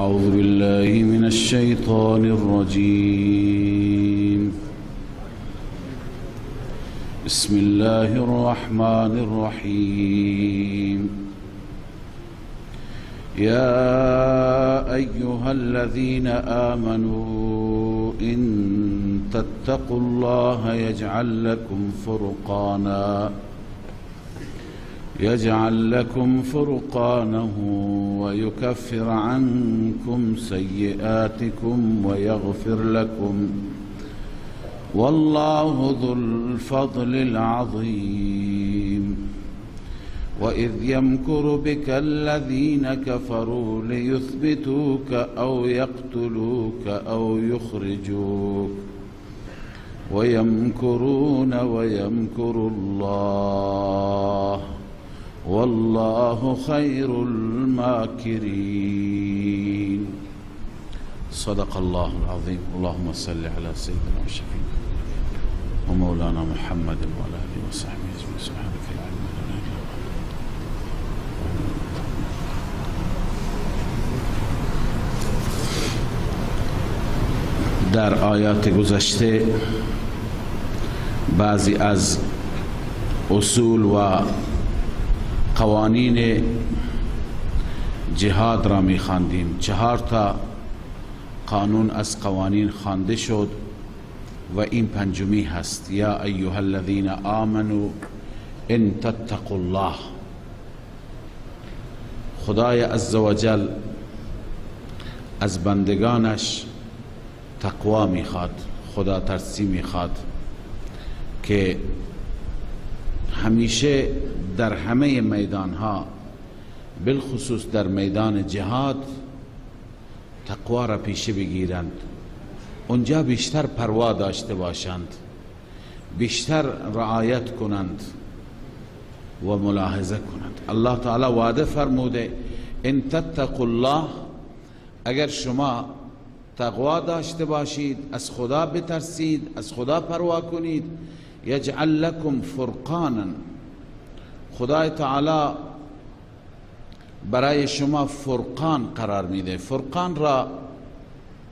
أعوذ بالله من الشيطان الرجيم. بسم الله الرحمن الرحيم. يا أيها الذين آمنوا إن تتقوا الله يجعل لكم فرقانا ويكفر عنكم سيئاتكم ويغفر لكم والله ذو الفضل العظيم. وإذ يمكر بك الذين كفروا ليثبتوك أو يقتلوك أو يخرجوك ويمكرون ويمكر الله والله خير الماكرين. صدق الله العظيم. اللهم صل على سيدنا وشفينا ومولانا محمد وعلى آله وصحبه أجمعين. سبحانك لا علم لنا إلا ما علمتنا. در آیات گذشته بعضی از اصول و قوانین جهاد را می خواندیم. 4 تا قانون از قوانین خوانده شد و این پنجمی هست: یا ایها الذین آمنوا ان تتقوا الله. خدای عزوجل از بندگانش تقوا میخواد، خدا ترسی میخواد که همیشه در همه میدانها، بالخصوص در میدان جهاد، تقوا را پیشه بگیرند، اونجا بیشتر پروا داشته باشند، بیشتر رعایت کنند و ملاحظه کنند. الله تعالی وعده فرموده ان تتقوا الله، اگر شما تقوا داشته باشید، از خدا بترسید، از خدا پروا کنید، یجعل لکم فرقانا، خدای تعالی برای شما فرقان قرار میده. فرقان را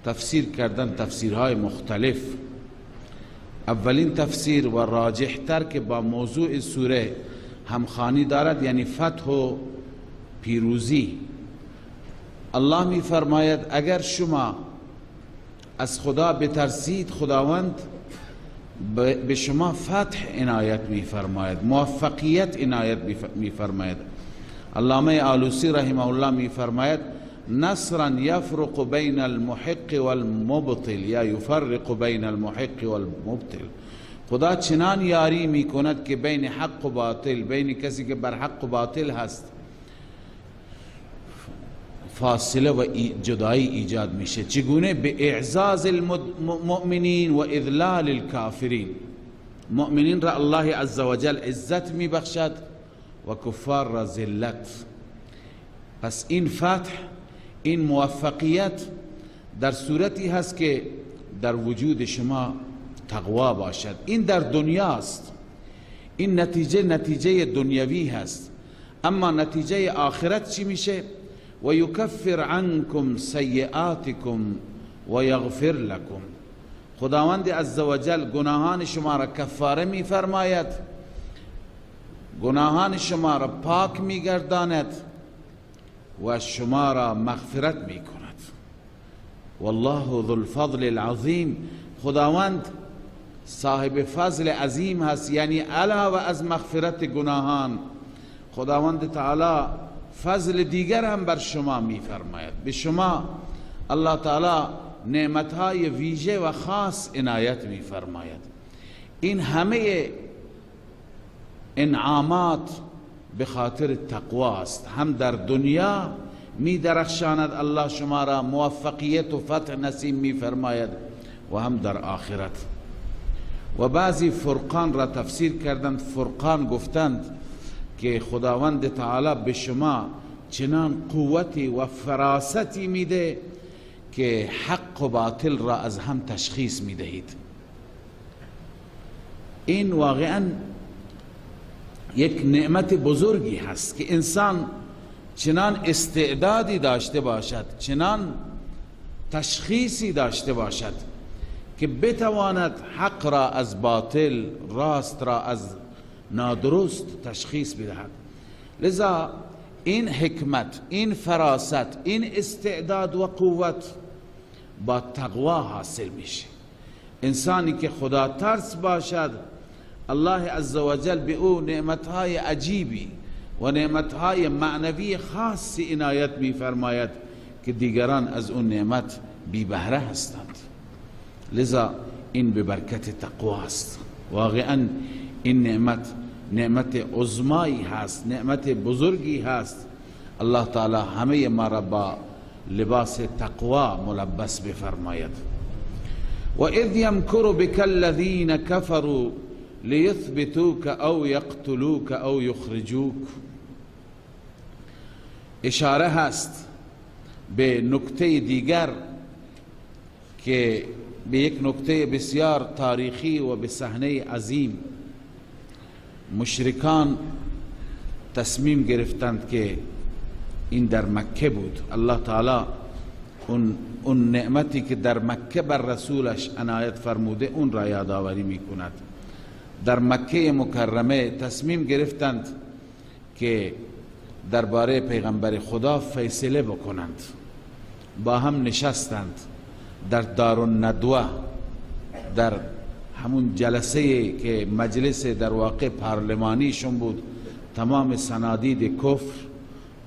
تفسیر کردن تفسیرهای مختلف. اولین تفسیر و راجح تر که با موضوع سوره همخوانی دارد، یعنی فتح و پیروزی. الله می فرماید اگر شما از خدا بترسید، خداوند به شما فتح عنایت می فرماید، موفقیت عنایت می فرماید. علامه آلوسی رحمه الله می فرماید نصرا یفرق بین المحق والمبطل، یا یفرق بین المحق والمبطل. خدا چنان یاری می کند که بین حق و باطل، بین کسی که بر حق و باطل هست، فاصله و جدایی ایجاد میشه. چگونه؟ به اعزاز المؤمنین و اذلال الکافرین. مؤمنین را الله عزوجل عزت میبخشد و کفار را ذلت. پس این فتح، این موفقیت در صورتی هست که در وجود شما تقوا باشد. این در دنیاست، این نتیجه نتیجه دنیوی هست. اما نتیجه آخرت چی میشه؟ و یکفر عنکم سیئاتکم و یغفر لکم. خداوند عزوجل گناهان شما را کفاره می فرماید، گناهان شما را پاک می گرداند و شما را مغفرت می کند. والله ذو الفضل العظیم. خداوند صاحب فضل عظیم هست، یعنی علاوه از مغفرت گناهان، خداوند تعالی فضل دیگر هم بر شما می فرماید. به شما الله تعالی نعمتهای ویژه و خاص عنایت می فرماید. این همه انعامات به خاطر تقوا است. هم در دنیا می درخشاند الله شما را موفقیت و فتح نصیب می فرماید و هم در آخرت. و بعضی فرقان را تفسیر کردند، فرقان گفتند که خداوند تعالی به شما چنان قوتی و فراستی میده که حق و باطل را از هم تشخیص میدهید. این واقعا یک نعمت بزرگی هست که انسان چنان استعدادی داشته باشد، چنان تشخیصی داشته باشد که بتواند حق را از باطل، راست را از نادرست تشخیص بدهد. لذا این حکمت، این فراست، این استعداد و قوت با تقوا حاصل میشه. انسانی که خدا ترس باشد، الله عزوجل به او نعمتهای عجیبی و نعمتهای معنوی خاصی عنایت میفرماید که دیگران از اون نعمت بی بهره هستند. لذا این به برکت تقوا است. واقعا این نعمت نعمت عظمایی هست، نعمت بزرگی هست. الله تعالی همه ما را با لباس تقوا ملبس بفرماید. و اذ یمکر بک الذین کفروا لیثبتوک او یقتلوک او یخرجوک. اشاره هست به نکته دیگر که به یک نکته بسیار تاریخی و به صحنه عظیم. مشرکان تصمیم گرفتند که این در مکه بود، الله تعالی اون نعمتی که در مکه بر رسولش عنایت فرموده اون را یادآوری میکند. در مکه مکرمه تصمیم گرفتند که درباره پیغمبر خدا فیصله بکنند. با هم نشستند در دارالندوه، در همون جلسه که مجلس در واقع پارلمانیشون بود، تمام صنادید کفر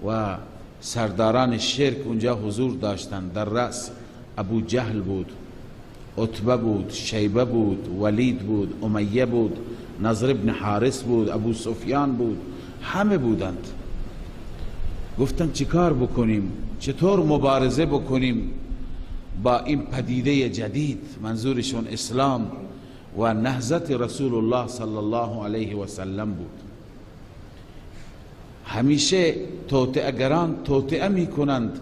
و سرداران شرک اونجا حضور داشتند. در رأس ابو جهل بود، عتبه بود، شیبه بود، ولید بود، امیه بود، نضر ابن حارث بود، ابو سفیان بود، همه بودند. گفتند چیکار بکنیم، چطور مبارزه بکنیم با این پدیده جدید، منظورشون اسلام و نهضت رسول الله صلی الله علیه و سلم بود. همیشه توطئه گران توطئه می کنند،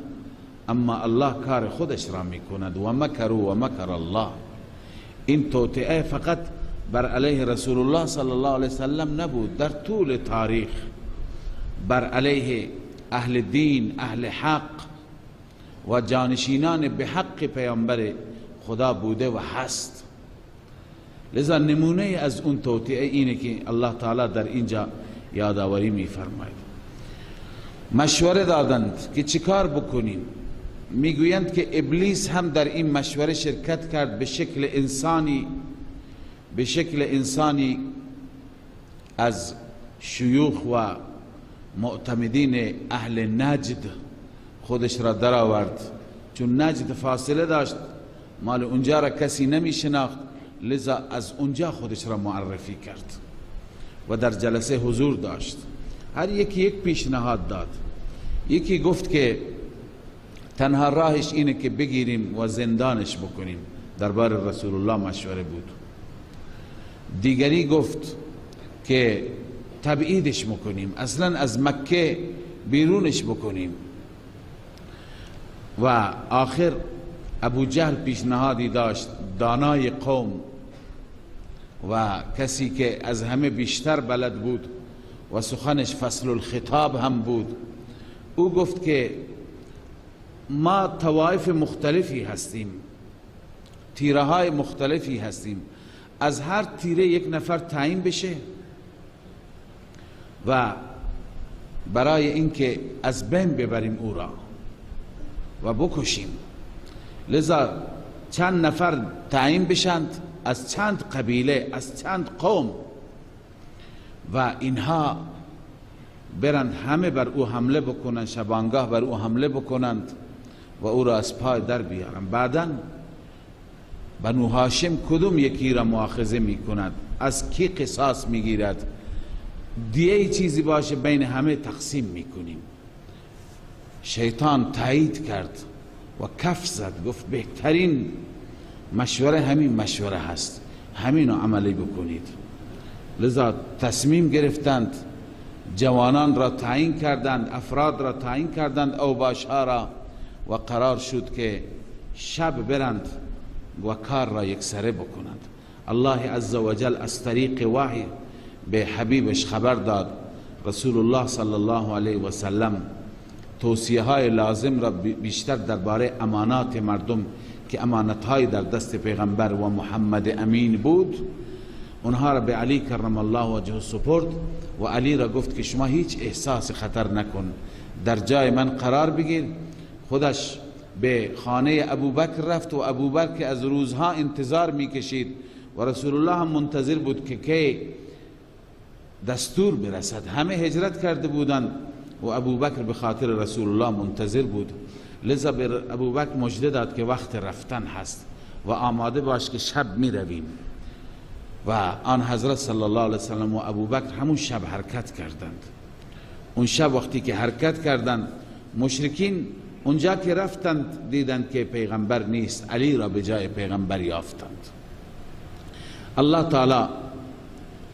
اما الله کار خودش را می کند. و مکروا و مکر الله. این توطئه فقط بر علیه رسول الله صلی الله علیه وسلم نبود، در طول تاریخ بر علیه اهل دین، اهل حق و جانشینان به حق پیامبر خدا بوده و هست. لذا نمونه از اون توطئه اینه که الله تعالی در اینجا یادآوری می‌فرماید. مشوره دادند که چیکار بکنیم. میگویند که ابلیس هم در این مشوره شرکت کرد به شکل انسانی، به شکل انسانی از شیوخ و معتمدین اهل نجد خودش را درآورد، چون نجد فاصله داشت، مال اونجا را کسی نمی شناخت، لذا از اونجا خودش را معرفی کرد و در جلسه حضور داشت. هر یکی یک پیشنهاد داد. یکی گفت که تنها راهش اینه که بگیریم و زندانش بکنیم، دربار رسول الله مشوره بود. دیگری گفت که تبعیدش بکنیم، اصلا از مکه بیرونش بکنیم. و آخر ابو جهل پیشنهادی داشت، دانای قوم و کسی که از همه بیشتر بلد بود و سخنش فصل الخطاب هم بود. او گفت که ما طوایف مختلفی هستیم، تیره های مختلفی هستیم، از هر تیره یک نفر تعیین بشه و برای اینکه از بین ببریم او را و بکشیم، لذا چند نفر تعیین بشند از چند قبیله، از چند قوم، و اینها برند همه بر او حمله بکنند، شبانگاه بر او حمله بکنند و او را از پای در بیارند. بعدا بنو هاشم کدوم یکی را مؤاخذه میکند، از کی قصاص میگیرد، دیه چیزی باشه بین همه تقسیم میکنیم. شیطان تایید کرد و کف زد، گفت بهترین مشوره همین مشوره هست، همینو عملی بکنید. لذا تصمیم گرفتند، جوانان را تعیین کردند، افراد را تعیین کردند، اوباشها را، و قرار شد که شب برند و کار را یکسره بکنند. الله عزوجل از طریق وحی به حبیبش خبر داد. رسول الله صلی الله علیه و سلم توصیه های لازم را بیشتر درباره امانات مردم که امانت های در دست پیغمبر و محمد امین بود، اونها را به علی کرم الله وجهه سپرد و علی را گفت که شما هیچ احساس خطر نکن، در جای من قرار بگیر. خودش به خانه ابوبکر رفت و ابوبکر از روزها انتظار میکشید و رسول الله هم منتظر بود که کی دستور برسد. همه هجرت کرده بودند و ابوبکر به خاطر رسول الله منتظر بود. لذا به ابوبکر مژده داد که وقت رفتن هست و آماده باش که شب می رویم. و آن حضرت صلی الله علیه وسلم و ابوبکر همون شب حرکت کردند. اون شب وقتی که حرکت کردند، مشرکین اونجا که رفتند دیدند که پیغمبر نیست، علی را به جای پیغمبر یافتند. الله تعالی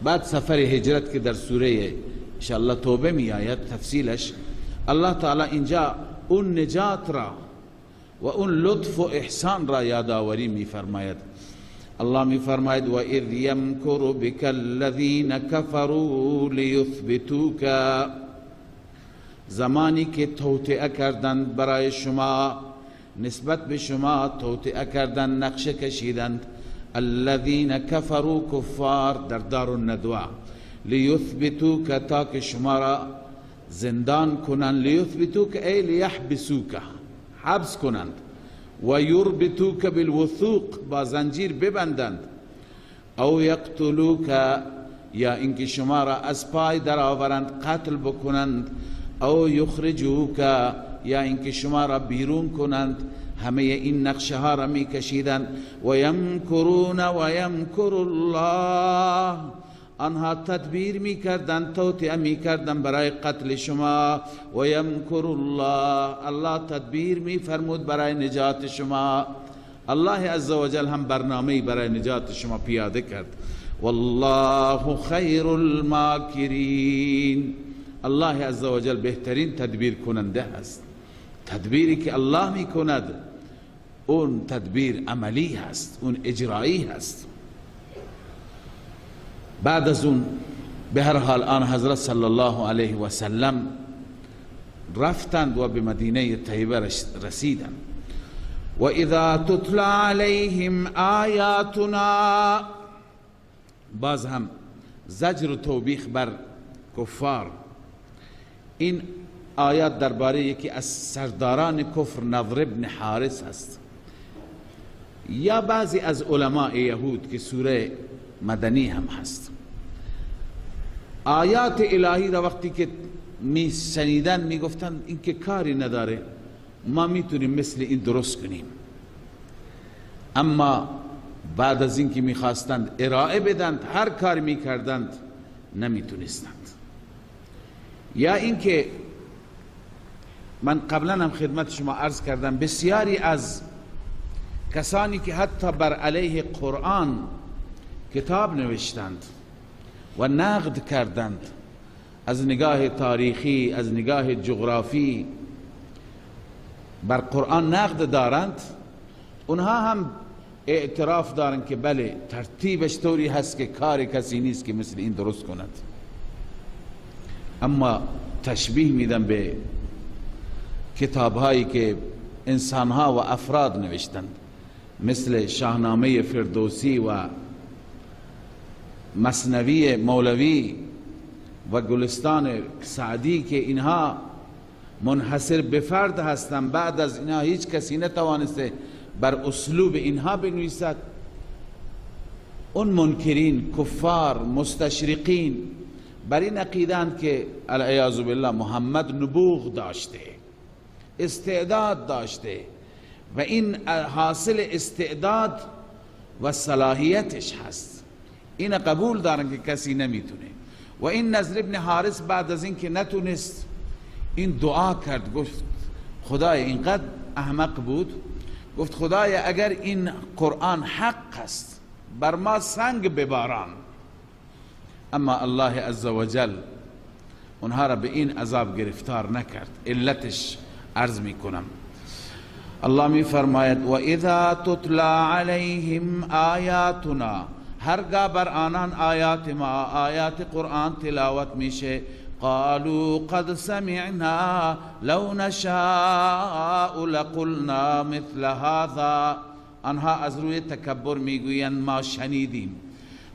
بعد سفر هجرت که در سوره انشاءالله توبه می آید تفصیلش، الله تعالی اینجا اون نجات را و اون لطف و احسان را یادآوری می فرماید. الله می فرماید و اذ یمکر بک الذین کفروا لیثبتوک، زمانی که توطئه کردند برای شما، نسبت به شما توطئه کردند، نقشه کشیدند، الذین کفروا کفار در دار الندوه، لیثبتوک تا که شما را زندان کنند، لیثبتوک ای لیحبسوک، حبس کنند، و یربطوک بالوثوق، با زنجیر ببندند، او یقتلوک، یا اینکه شما را از پای در آورند، قتل بکنند، او یخرجوک، یا اینکه شما را بیرون کنند. همه این نقشه ها را می کشیدند. و یمکرون و یمکر الله، آنها تدبیر می کردند، توطئه می کردند برای قتل شما. و یمکر الله، الله تدبیر می فرمود برای نجات شما. الله عزوجل هم برنامه‌ای برای نجات شما پیاده کرد. والله خیر الماکرین، الله عزوجل بهترین تدبیر کننده است. تدبیری که الله می کند اون تدبیر عملی هست، اون اجرایی هست. بعد از اون به هر حال آن حضرت صلی الله علیه و سلم رفتند و به مدینه طیبه رسیدند. و اذا تتلی علیهم آیاتنا، باز هم زجر و توبیخ بر کفار. این آیات درباره یکی از سرداران کفر نضر ابن حارث است، یا بعضی از علماء یهود که سوره مدنی هم هست. آیات الهی را وقتی که می شنیدن می گفتن این که کاری نداره، ما میتونیم مثل این درست کنیم. اما بعد از اینکه میخواستند ارائه بدند، هر کار میکردند نمیتونستند. یا اینکه من قبلا هم خدمت شما عرض کردم، بسیاری از کسانی که حتی بر علیه قرآن کتاب نوشتند و نقد کردند، از نگاه تاریخی، از نگاه جغرافی بر قرآن نقد دارند، اونها هم اعتراف دارند که بله ترتیبش طوری هست که کار کسی نیست که مثل این درست کند. اما تشبیه میدن به کتابهایی که انسانها و افراد نوشتند، مثل شاهنامه فردوسی و مثنوی مولوی و گلستان سعدی که اینها منحصر به فرد هستند، بعد از اینها هیچ کسی نتوانسته بر اسلوب اینها بنویسد. اون منکرین، کفار، مستشرقین بر این عقیدند که العیاذ بالله محمد نبوغ داشته، استعداد داشته و این حاصل استعداد و صلاحیتش هست، این قبول دارن که کسی نمیتونه. و این نضر ابن حارث بعد از این که نتونست، این دعا کرد، گفت خدای، اینقدر احمق بود، گفت خدای اگر این قرآن حق است بر ما سنگ بباران. اما الله عزوجل اونها را به این عذاب گرفتار نکرد. علتش عرض میکنم. الله می فرماید و اذا تتلی علیهم آیاتنا، هرگاه بر آنان آیات ما، آیات قرآن تلاوت میشه، قالوا قد سمعنا لو نشاء لقلنا مثل هذا. آنها از روی تکبر میگویند ما شنیدیم.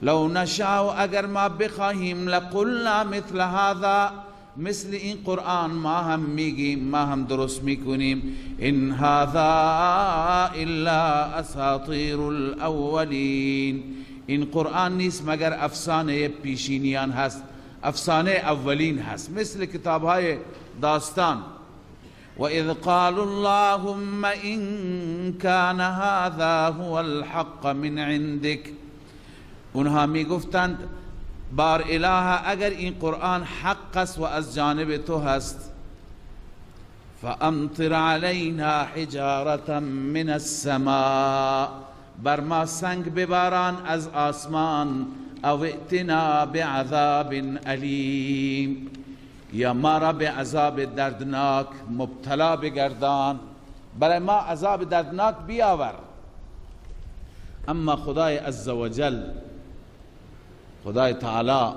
لو نشاء، اگر ما بخواهیم، لقلنا مثل هذا، مثل این قرآن ما هم میگیم، ما هم درست میکنیم. ان هذا الا اساطیر الاولین، این قرآن نیست مگر افسانه پیشینیان هست، افسانه اولین هست، مثل کتاب های داستان. و اذ قالوا اللهم ان كان هذا هو الحق من عندك، اونها میگفتند بار اله اگر این قرآن حق است و از جانب تو هست، فامطر علینا حجارة من السماء، بر ما سنگ بباران از آسمان، او ائتنا بعذاب الیم، یا ما را به عذاب دردناک مبتلا بگردان، برای ما عذاب دردناک بیاور. اما خدای عزوجل، خدای تعالی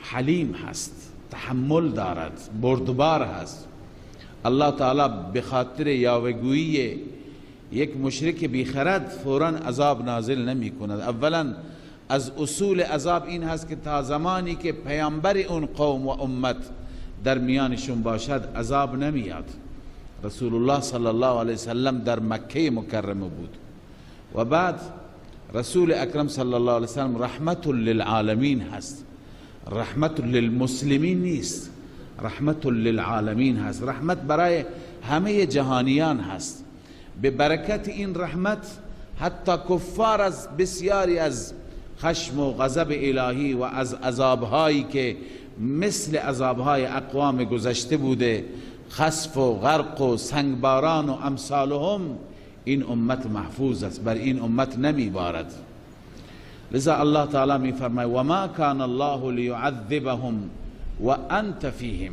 حلیم هست، تحمل دارد، بردبار هست. الله تعالی به خاطر یاوه‌گویی یک مشرک بیخرد فوراً عذاب نازل نمی کند. اولا از اصول عذاب این هست که تا زمانی که پیامبر اون قوم و امت در میانشون باشد عذاب نمیاد. رسول الله صلی الله علیه وسلم در مکه مکرمه بود و بعد رسول اکرم صلی الله علیه وسلم رحمت للعالمین هست، رحمت للمسلمین نیست، رحمت للعالمین هست، رحمت برای همه جهانیان هست. به برکت این رحمت حتی کفار از بسیاری از خشم و غضب الهی و از عذابهایی که مثل عذابهای اقوام گذشته بوده، خسف و غرق و سنگباران و امثالهم، این امت محفوظ است، بر این امت نمیبارد. لذا الله تعالی میفرماید و ما کان الله لیعذبهم و انت فیهم،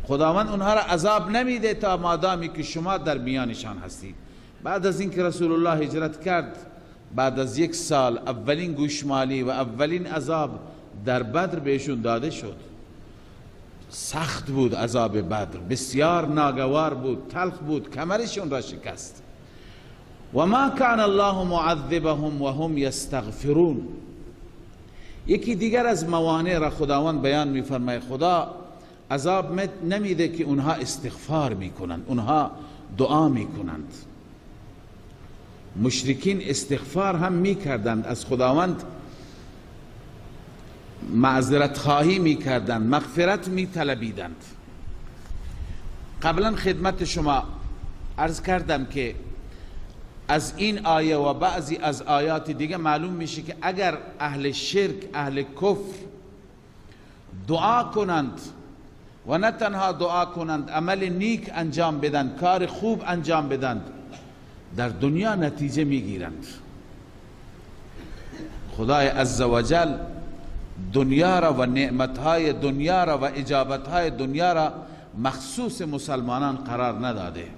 خداوند اونها را عذاب نمیده تا مادامی که شما در میانشان هستید. بعد از اینکه رسول الله هجرت کرد، بعد از یک سال اولین گوشمالی و اولین عذاب در بدر بهشون داده شد. سخت بود عذاب بدر، بسیار ناگوار بود، تلخ بود، کمرشون را شکست. و ما کان الله معذبهم و هم یستغفرون. یکی دیگر از موانع را خداوند بیان می‌فرماید، خدا عذاب نمیده که اونها استغفار میکنند، اونها دعا میکنند. مشرکین استغفار هم میکردند، از خداوند معذرت خواهی میکردند، مغفرت میطلبیدند. قبلا خدمت شما عرض کردم که از این آیه و بعضی از آیات دیگه معلوم میشه که اگر اهل شرک، اهل کفر دعا کنند و نه تنها دعا کنند، عمل نیک انجام بدن، کار خوب انجام بدند، در دنیا نتیجه میگیرند. خدای عزوجل دنیا را و نعمتهای دنیا را و اجابتهای دنیا را مخصوص مسلمانان قرار نداده.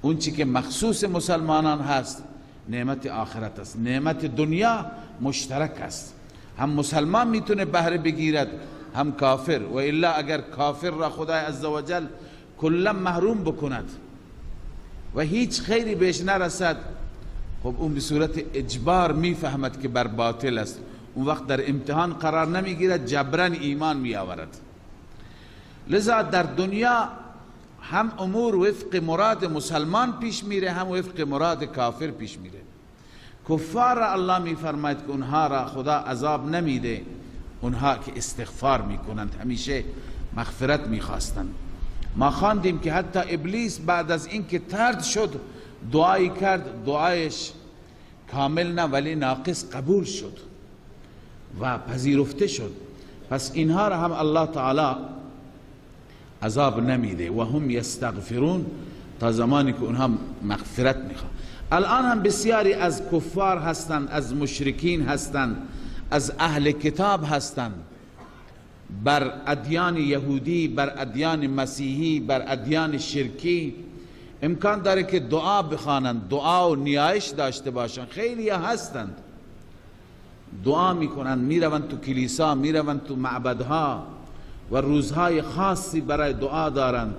اون چی که مخصوص مسلمانان هست نعمت آخرت است، نعمت دنیا مشترک است، هم مسلمان میتونه بهره بگیرد هم کافر. و الا اگر کافر را خدای عزوجل کلا محروم بکند و هیچ خیری بهش نرسد، خب اون به صورت اجبار میفهمد که بر باطل است، اون وقت در امتحان قرار نمیگیرد، جبران ایمان میآورد. لذا در دنیا هم امور وفق مراد مسلمان پیش میره، هم وفق مراد کافر پیش میره. کفار را الله میفرماید که اونها را خدا عذاب نمیده، اونها که استغفار میکنند، همیشه مغفرت میخواستند. ما خواندیم که حتی ابلیس بعد از اینکه طرد شد دعایی کرد، دعایش کامل نه ولی ناقص قبول شد و پذیرفته شد. پس اینها را هم الله تعالی عذاب نمیده و هم یستغفرون، تا زمانی که اونها مغفرت میخوان. الان هم بسیاری از کفار هستند، از مشرکین هستند، از اهل کتاب هستند، بر ادیان یهودی، بر ادیان مسیحی، بر ادیان شرکی امکان داره که دعا بخوانند، دعا و نیایش داشته باشند، خیلی هستند. دعا میکنند، میروند تو کلیسا، میروند تو معبدها و روزهای خاصی برای دعا دارند.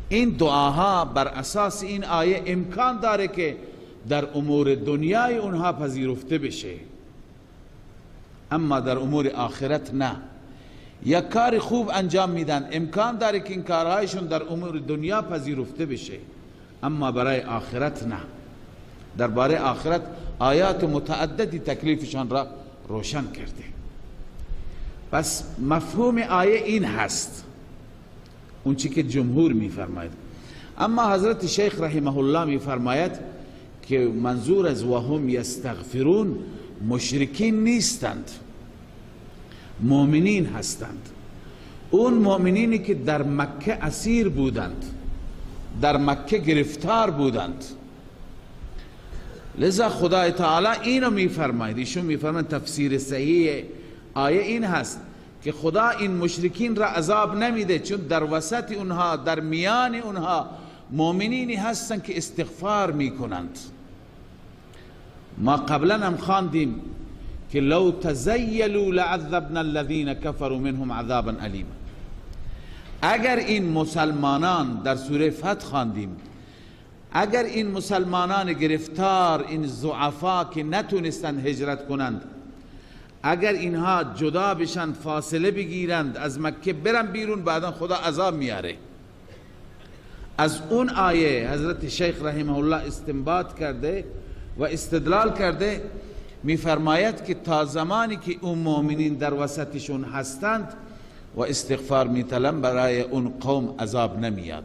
این دعاها بر اساس این آیه امکان داره که در امور دنیای اونها پذیرفته بشه، اما در امور آخرت نه. یک کار خوب انجام میدن، امکان داره که این کارهایشون در امور دنیا پذیرفته بشه، اما برای آخرت نه. درباره آخرت آیات متعددی تکلیفشان را روشن کرده. پس مفهوم آیه این هست، اون چی که جمهور میفرماید. اما حضرت شیخ رحمه الله میفرماید که منظور از وهم یستغفرون مشرکین نیستند، مؤمنین هستند. اون مؤمنینی که در مکه اسیر بودند، در مکه گرفتار بودند. لذا خدای تعالی اینو میفرماید، ایشون میفرماید تفسیر صحیح آیه این هست که خدا این مشرکین را عذاب نمیده، چون در وسط اونها، در میان اونها مؤمنینی هستند که استغفار میکنند. ما قبلا هم خواندیم که لو تزیلوا لعذبنا الذین كفروا منهم عذابا الیما. اگر این مسلمانان، در سوره فتح خواندیم، اگر این مسلمانان گرفتار، این ضعفا که نتونستند هجرت کنند، اگر اینها جدا بشند، فاصله بگیرند، از مکه برن بیرون، بعدا خدا عذاب میاره. از اون آیه حضرت شیخ رحمه الله استنباط کرده و استدلال کرده، میفرماید که تا زمانی که اون مؤمنین در وسطشون هستند و استغفار میطلبند، برای اون قوم عذاب نمیاد.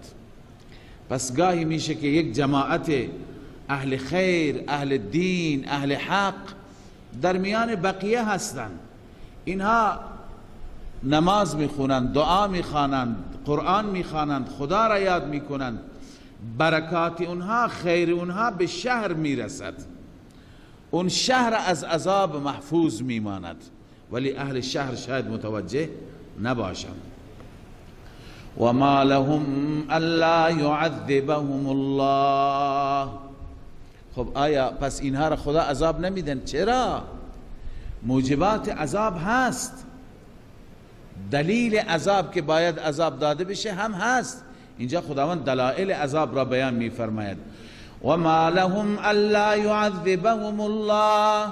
پس گاهی میشه که یک جماعت اهل خیر، اهل دین، اهل حق در میان بقیه هستند، اینها نماز میخونند، دعا میخوانند، قرآن میخوانند، خدا را یاد میکنند، برکات اونها، خیر اونها به شهر میرسد، اون شهر از عذاب محفوظ میماند، ولی اهل شهر شاید متوجه نباشند. و ما لهم الا يعذبهم الله. خب آیا پس اینها را خدا عذاب نمیدن؟ چرا؟ موجبات عذاب هست، دلیل عذاب که باید عذاب داده بشه هم هست. اینجا خداوند دلائل عذاب را بیان میفرماید. و ما لهم الا يعذبهم الله.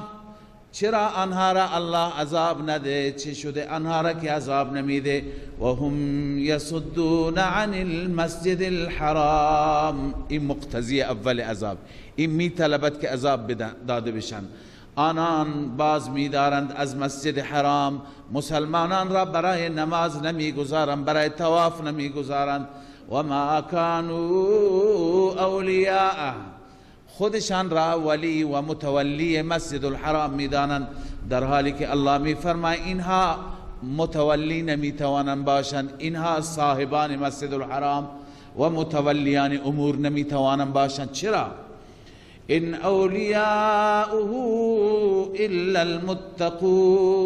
چرا آنها را الله عذاب نده؟ چه شده آنها را که عذاب نمیده؟ و هم یصدون عن المسجد الحرام. این مقتضی اول عذاب، این میطلبد که عذاب داده بشن. آنان باز میدارند از مسجد حرام، مسلمانان را برای نماز نمیگذارند، برای طواف نمیگذارند. و ما کانوا اولیاء، خودشان را ولی و متولی مسجد الحرام میدانند، در حالی که الله میفرماید اینها متولی نمیتوانند باشند، اینها صاحبان مسجد الحرام و متولیان امور نمیتوانند باشند. چرا؟ ان اولیاؤه الا المتقون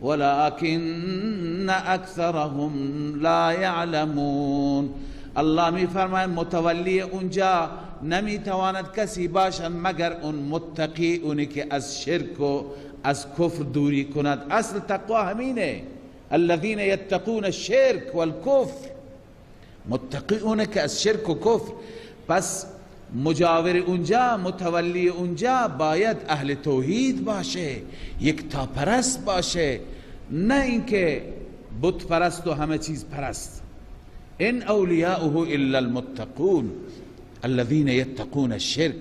ولكن اکثرهم لا یعلمون. الله میفرماید متولی اونجا نمیتواند کسی باشد مگر اون متقی، اونی که از شرک و از کفر دوری کند. اصل تقوا همینه، الذین یتقون الشرک والکفر، متقی اونه که از شرک و کفر. پس مجاور اونجا، متولی اونجا باید اهل توحید باشه، یکتا پرست باشه، نه اینکه بت پرست و همه چیز پرست. ان اولیاؤه الا المتقون الذين يتقون الشرك.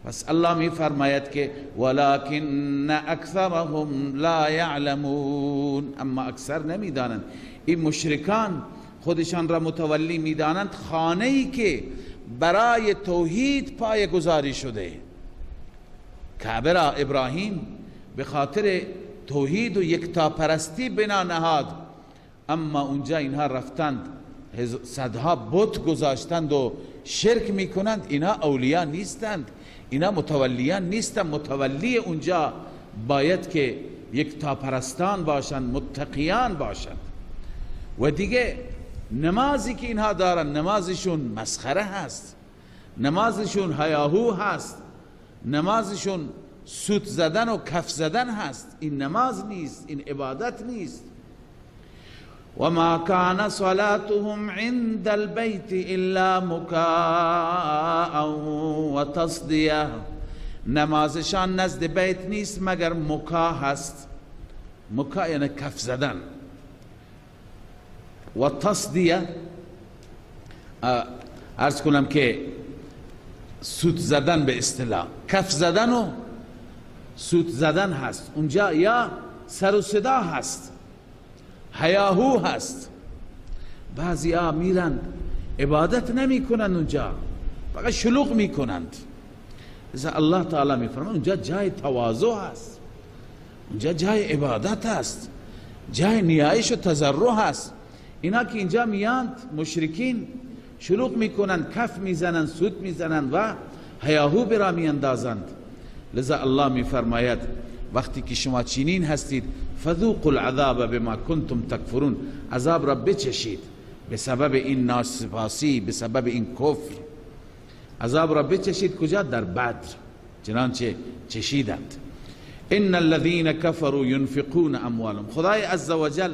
پس الله می فرماید که ولكن اکثرهم لا يعلمون، اما اکثر نمیدانند. این مشرکان خودشان را متولی میدانند، خانه ای که برای توحید پایه گذاری شده، کعبه را ابراهیم به خاطر توحید و یکتاپرستی بنا نهاد، اما اونجا اینها رفتند صدها بت گذاشتند و شرک میکنند. اینها اولیا نیستند، اینها متولیان نیستند. متولی اونجا باید که یکتاپرستان باشند، متقیان باشند. و دیگه نمازی که اینها دارن، نمازشون مسخره هست، نمازشون هیاهو هست، نمازشون سوت زدن و کف زدن هست. این نماز نیست، این عبادت نیست. و ما کان صلاتهم عند البیت الا مکاء و تصدیه. نمازشان نزد بیت نیست مگر مکا هست. مکا یعنی کف زدن، و تصدیه عرض کنم که سوت زدن، به اصطلاح کف زدن و سوت زدن هست اونجا، یا سر و صدا هست، هیاهو هست. بعضی ها میرند عبادت نمی کنند اونجا، فقط شلوغ می کنند. لذا الله تعالی می فرماید اونجا جای تواضع هست، اونجا جای عبادت هست، جای نیایش و تضرع هست. اینا که اینجا میاند مشرکین شلوغ میکنند، کف میزنند، سوت میزنند و هیاهو برا میاندازند. لذا الله میفرماید وقتی که شما چنین هستید، فذوقوا العذاب بما کنتم تکفرون، عذاب را بچشید به سبب این ناسپاسی، به سبب این کفر. عذاب را بچشید کجا؟ در بدر، چنانچه چشیدند. ان الذين كفروا ينفقون اموالهم. خدای عزوجل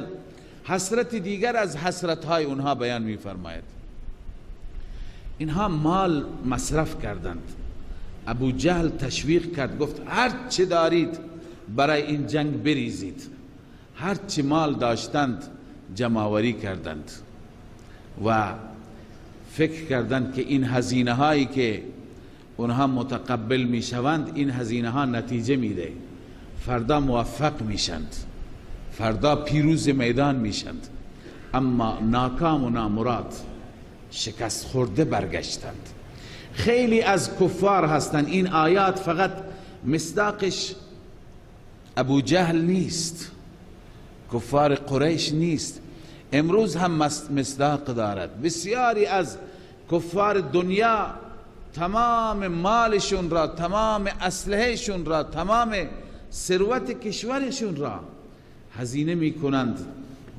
حسرت دیگر از حسرت های اونها بیان میفرماید. اینها مال مصرف کردند. ابو جهل تشویق کرد، گفت هر چه دارید برای این جنگ بریزید. هر چه مال داشتند جمع‌آوری کردند و فکر کردند که این هزینه هایی که اونها متقبل میشوند، این هزینه ها نتیجه میده، فردا موفق میشند، فردا پیروز میدان میشند. اما ناکام و نامراد، شکست خورده برگشتند. خیلی از کفار هستند، این آیات فقط مصداقش ابو جهل نیست، کفار قریش نیست، امروز هم مصداق دارد. بسیاری از کفار دنیا تمام مالشون را، تمام اسلحهشون را، تمام ثروت کشورشون را هزینه میکنند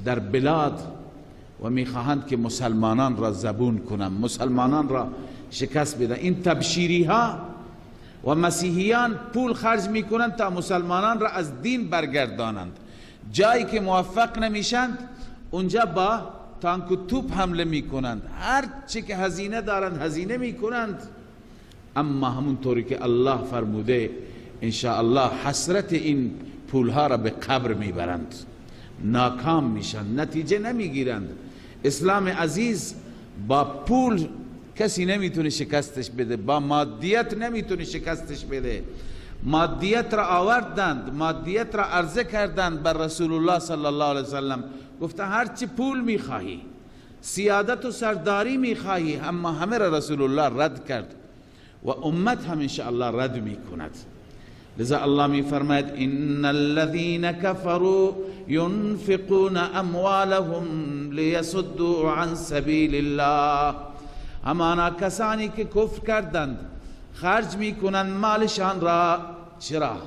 در بلاد و میخواهند که مسلمانان را زبون کنند، مسلمانان را شکست بدن. این تبشیری ها و مسیحیان پول خرج میکنند تا مسلمانان را از دین برگردانند. جایی که موفق نمیشند اونجا با تانک و توپ حمله میکنند، هر چی که هزینه دارند هزینه میکنند. اما همونطوری که الله فرموده انشاءالله حسرت این پولها را به قبر میبرند، ناکام میشن، نتیجه نمیگیرند. اسلام عزیز با پول کسی نمیتونه شکستش بده، با مادیت نمیتونه شکستش بده. مادیت را آوردند، مادیت را عرضه کردند بر رسول الله صلی الله علیه وسلم، گفتن هرچی پول میخواهی، سیادت و سرداری میخواهی، اما همه را رسول الله رد کرد و امت هم انشاءالله رد میکند. لذا الله میفرماید ان الذين كفروا ينفقون اموالهم ليصدوا عن سبیل الله. همانا کسانی که کفر کردند خرج میکنند مالشان را، چرا؟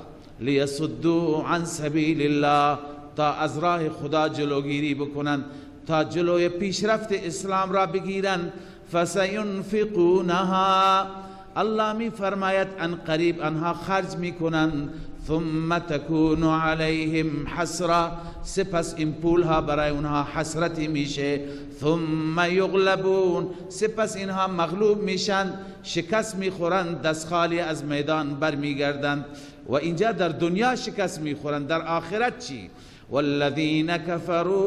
لیصدوا عن سبیل الله، تا از راه خدا جلوگیری بکنند، تا جلوی پیشرفت اسلام را بگیرند. فسینفقونها، الله می فرماید ان قریب آنها خرج میکنند. ثم تکون علیهم حسرة، سپس این پولها برای اونها حسرتی میشه. ثم یغلبون، سپس اینها مغلوب میشن، شکست میخورند، دست خالی از میدان برمیگردند. و اینجا در دنیا شکست میخورند، در آخرت چی؟ والذین كفروا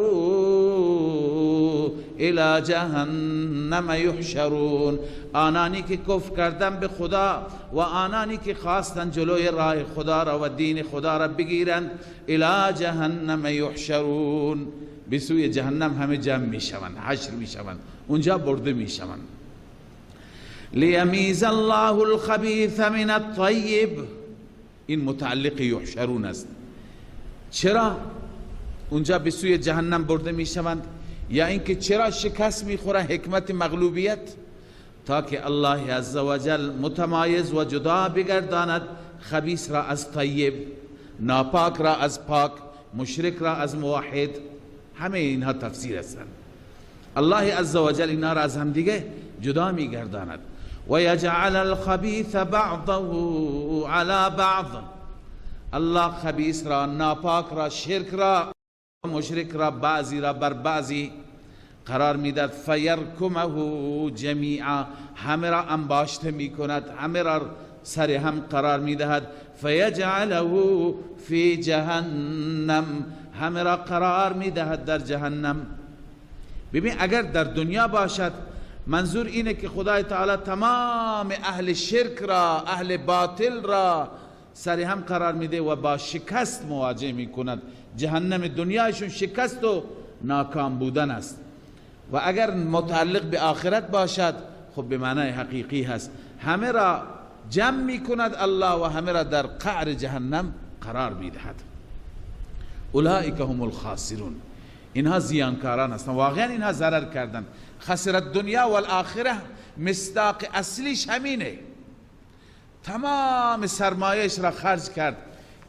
الى جهنم یحشرون. آنانی که کفر کردن به خدا و آنانی که خواستن جلوی راه خدا را و دین خدا را بگیرند، الى جهنم یحشرون، به سوی جهنم همه جمع میشوند، حشر میشوند، اونجا برده میشوند. لیمیز الله الخبیث من الطیب، این متعلق یحشرون است. چرا اونجا به سوی جهنم برده میشوند؟ یا اینکه چرا شکست میخوره؟ حکمت مغلوبیت، تا که الله عزوجل متمایز و جدا بگرداند خبیث را از طیب، ناپاک را از پاک، مشرک را از موحد. همه اینها تفسیر هستند. الله عزوجل اینها را از هم دیگه جدا میگرداند. و یجعل الخبیث بعضه علی بعض، الله خبیث را، ناپاک را، شرک را، مشرک را، بعضی را بر بعضی قرار میداد. فیرکمه جمیعا، همه را انباشته میکند، همه را سر هم قرار میدهد. فیجعله فی جهنم، همه را قرار میدهد در جهنم. ببین اگر در دنیا باشد، منظور اینه که خدای تعالی تمام اهل شرک را، اهل باطل را سر هم قرار میده و با شکست مواجه میکند. جهنم دنیایشون شکست و ناکام بودن است. و اگر متعلق به آخرت باشد، خب به معنای حقیقی هست، همه را جمع میکند الله و همه را در قعر جهنم قرار میدهد. اولئک هم الخاسرون، اینها زیانکاران هستند، واقعا اینها ضرر کردند. خسرت دنیا و الاخره مصداق اصلیش همینه. تمام سرمایهش را خرج کرد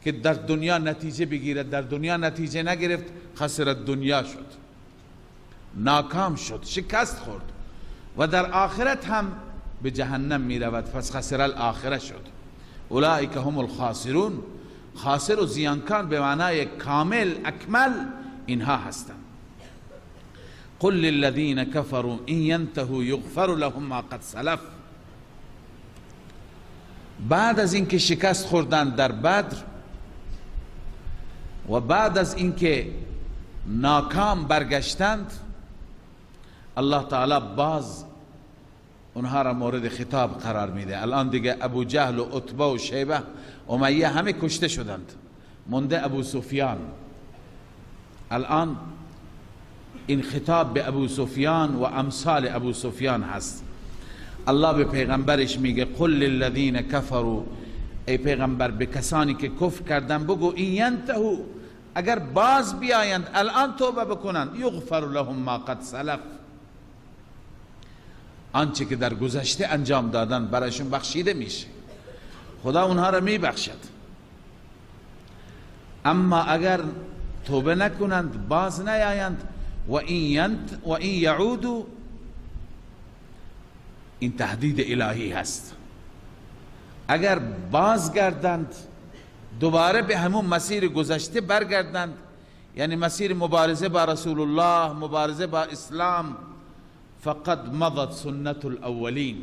که در دنیا نتیجه بگیرد، در دنیا نتیجه نگرفت، خسرت دنیا شد، ناکام شد، شکست خورد و در آخرت هم به جهنم می رود. پس خسر الاخره شد. اولئک هم الخاسرون، خاسر و زیانکار به معنای کامل اکمل اینها هستند. قل للذین كفروا ان ينتهوا یغفر لهم ما قد سلف. بعد از اینکه شکست خوردند در بدر و بعد از اینکه ناکام برگشتند، الله تعالی باز اونها را مورد خطاب قرار میده. الان دیگه ابو جهل و عتبه و شیبه امیه همه کشته شدند، مونده ابو سفیان. الان این خطاب به ابو سفیان و امثال ابو سفیان هست. الله به پیغمبرش میگه قل للذین کفروا، ای پیغمبر به کسانی که کفر کردن بگو این ینتهو، اگر باز بیایند الان توبه بکنند، یغفر لهم ما قد سلف، آنچه که در گذشته انجام دادن برایشون بخشیده میشه، خدا اونها را میبخشد. اما اگر توبه نکنند، باز نیایند، و این یعودوا، این تهدید الهی هست، اگر بازگردند دوباره به همون مسیر گذشته برگردند، یعنی مسیر مبارزه با رسول الله، مبارزه با اسلام، فقد مضت سنت الاولین،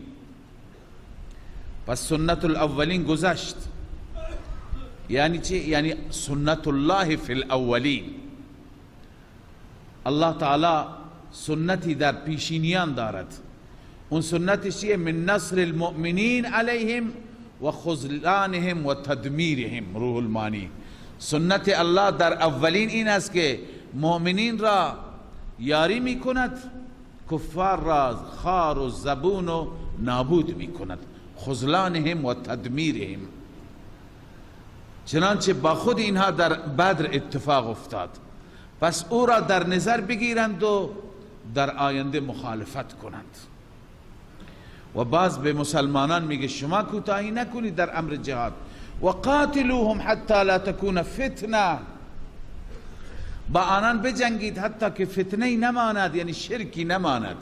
پس سنت الاولین گذشت. یعنی چی؟ یعنی سنت الله فی الاولین. الله تعالی سنتی در پیشینیان دارد، اون سنتش چیه؟ من نصر المؤمنین علیهم و خذلانهم و تدمیرهم. روح المانی. سنت الله در اولین این است که مؤمنین را یاری میکند، کفار را خار و زبون و نابود میکند، خذلانهم و تدمیرهم. چنانچه با خود اینها در بدر اتفاق افتاد. پس او را در نظر بگیرند و در آینده مخالفت کنند. و باز به مسلمانان میگه شما کوتاهی نکنید در امر جهاد، و قاتلوهم حتی لا تکون فتنه، با آنان بجنگید حتی که فتنه نماند، یعنی شرکی نماند.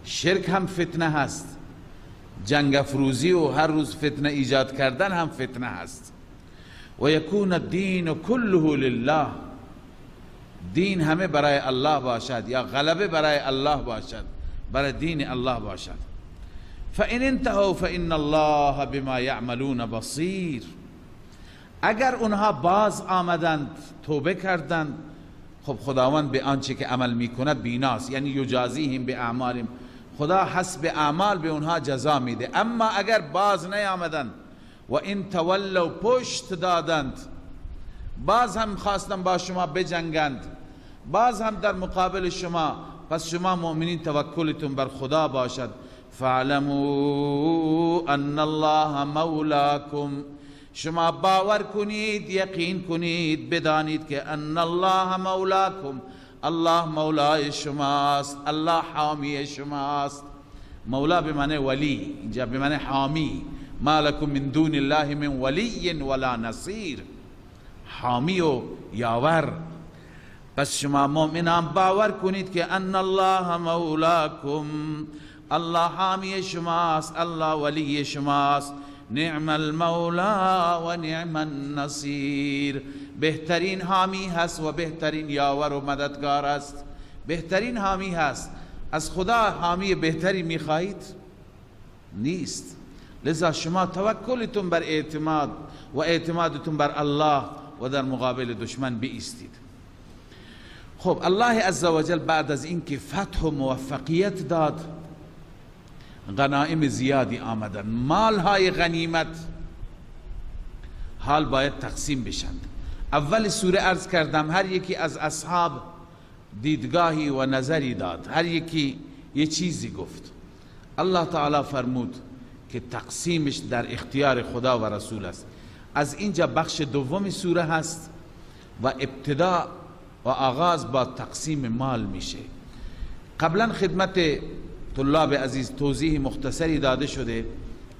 شرک هم فتنه هست، جنگ افروزی و هر روز فتنه ایجاد کردن هم فتنه هست. و یکون الدین کله لله، دین همه برای الله باشد، یا غلبه برای الله باشد، برای دین الله باشد. فإن انتهوا فإن الله بما يعملون بصیر. اگر اونها باز آمدند، توبه کردند، خب خداوند به آنچه که عمل میکند بیناست، یعنی یجازیهم به اعمالهم، خدا حسب اعمال به اونها جزا میده. اما اگر باز نیامدند و این تولوا، پشت دادند، باز هم خواستن با شما بجنگند، باز هم در مقابل شما، پس شما مؤمنین توکلتون بر خدا باشد. فاعلموا ان الله مولاکم، شما باور کنید، یقین کنید، بدانید که ان الله مولاکم، الله مولای شماست، الله حامی شماست. مولا به معنی ولی، اینجا به معنی حامی. ما لکم من دون الله من ولی ولا نصیر، حامی و یاور. پس شما مؤمنان باور کنید که ان الله مولاکم، الله حامی شماست، الله ولی شماست. نعم المولا و نعم النصیر. بهترین حامی هست و بهترین یاور و مددگار است. بهترین حامی هست. از خدا حامی بهتری میخواهید؟ نیست. لذا شما توکلتون بر اعتماد و اعتمادتون بر الله و در مقابل دشمن بایستید. خب الله عزوجل بعد از اینکه فتح و موفقیت داد، غنائم زیادی آمدن، مالهای غنیمت حال باید تقسیم بشند. اول سوره عرض کردم هر یکی از اصحاب دیدگاهی و نظری داد، هر یکی یه چیزی گفت. الله تعالی فرمود که تقسیمش در اختیار خدا و رسول است. از اینجا بخش دوم سوره هست و ابتدا و آغاز با تقسیم مال میشه. قبلا خدمت طلاب عزیز توضیح مختصری داده شده،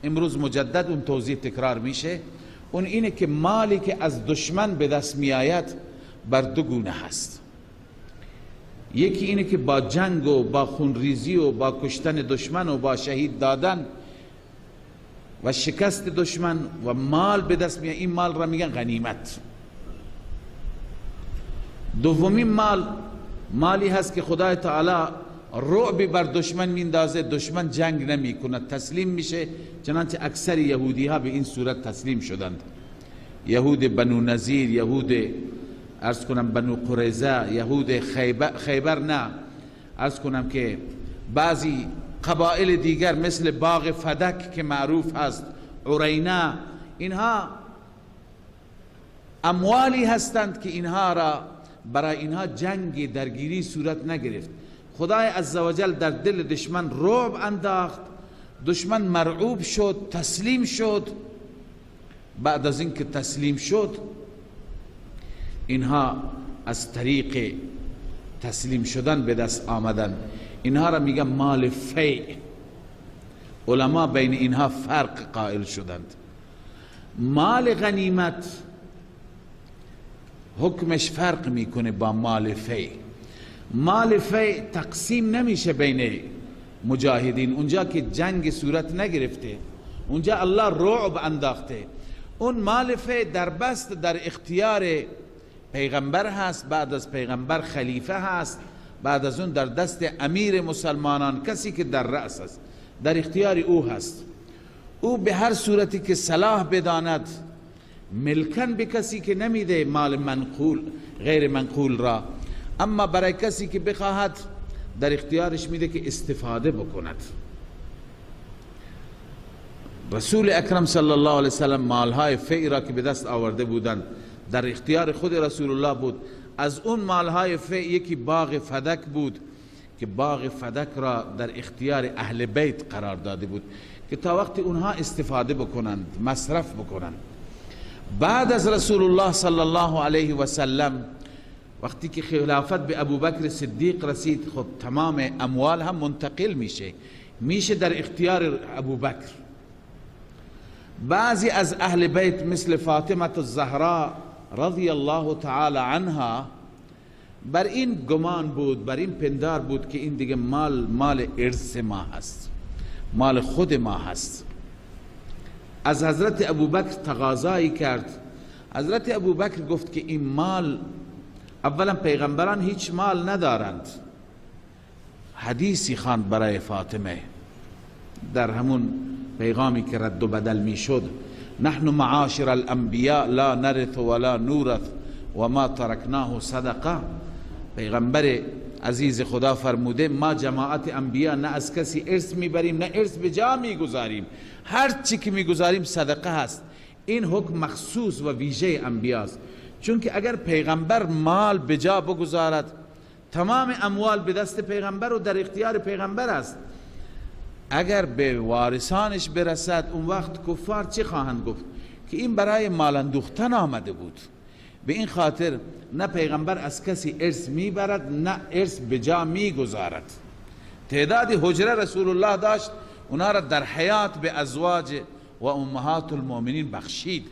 امروز مجدد اون توضیح تکرار میشه. اون اینه که مالی که از دشمن به دست میآید بر دو گونه هست. یکی اینه که با جنگ و با خونریزی و با کشتن دشمن و با شهید دادن و شکست دشمن و مال به دست میآید، این مال را میگن غنیمت. دومین مال، مالی هست که خدای تعالی رعبی بر دشمن میندازه، دشمن جنگ نمی کند، تسلیم میشه. چنانچه اکثر یهودی ها به این صورت تسلیم شدند. یهود بنو نظیر، یهود عرض کنم بنو قریظه، یهود خیبر نه، عرض کنم که بعضی قبائل دیگر مثل باغ فدک که معروف هست، عرینه، اینها اموالی هستند که اینها را برای اینها جنگ درگیری صورت نگرفت. خدای عزوجل در دل دشمن رعب انداخت، دشمن مرعوب شد، تسلیم شد. بعد از اینکه تسلیم شد، اینها از طریق تسلیم شدن به دست آمدن. اینها را میگن مال فیع. علما بین اینها فرق قائل شدند. مال غنیمت حکمش فرق میکنه با مال فیع. مال فیع تقسیم نمیشه بین مجاهدین، اونجا که جنگ صورت نگرفته، اونجا الله رعب انداخته. اون مال فیع در بست در اختیار پیغمبر هست، بعد از پیغمبر خلیفه هست، بعد از اون در دست امیر مسلمانان، کسی که در رأس است، در اختیار او هست. او به هر صورتی که صلاح بداند ملکن به کسی که نمیده مال منقول غیر منقول را، اما برای کسی که بخواهد در اختیارش میده که استفاده بکند. رسول اکرم صلی الله علیه وسلم مالهای فیع را که به دست آورده بودند در اختیار خود رسول الله بود. از اون مالهای فیع یکی باغ فدک بود که باغ فدک را در اختیار اهل بیت قرار داده بود که تا وقتی اونها استفاده بکنند، مصرف بکنند. بعد از رسول الله صلی الله علیه و سلم وقتی که خلافت به ابوبکر صدیق رسید، خب تمام اموال هم منتقل میشه در اختیار ابوبکر. بعضی از اهل بیت مثل فاطمه الزهرا رضی الله تعالی عنها بر این گمان بود، بر این پندار بود که این دیگه مال ارث ما هست، مال خود ما هست. از حضرت ابوبکر تقاضایی کرد. حضرت ابوبکر گفت که این مال، اولا پیغمبران هیچ مال ندارند. حدیثی خواند برای فاطمه در همون پیغامی که رد و بدل میشد: نحن معاشر الانبیاء لا نرث ولا نورث و ما ترکناه صدقه. پیغمبر عزیز خدا فرموده ما جماعت انبیا نه از کسی ارث میبریم نه ارث به جا میگذاریم، هر چی که میگذاریم صدقه هست. این حکم مخصوص و ویژه انبیاست، چون که اگر پیغمبر مال به جا بگذارد تمام اموال به دست پیغمبر و در اختیار پیغمبر است. اگر به وارثانش برسد اون وقت کفار چه خواهند گفت؟ که این برای مال اندوختن آمده بود. به این خاطر نه پیغمبر از کسی ارث میبرد نه ارث به جا میگذارد. تعداد حجره رسول الله داشت، اونا را در حیات به ازواج و امهات المؤمنین بخشید.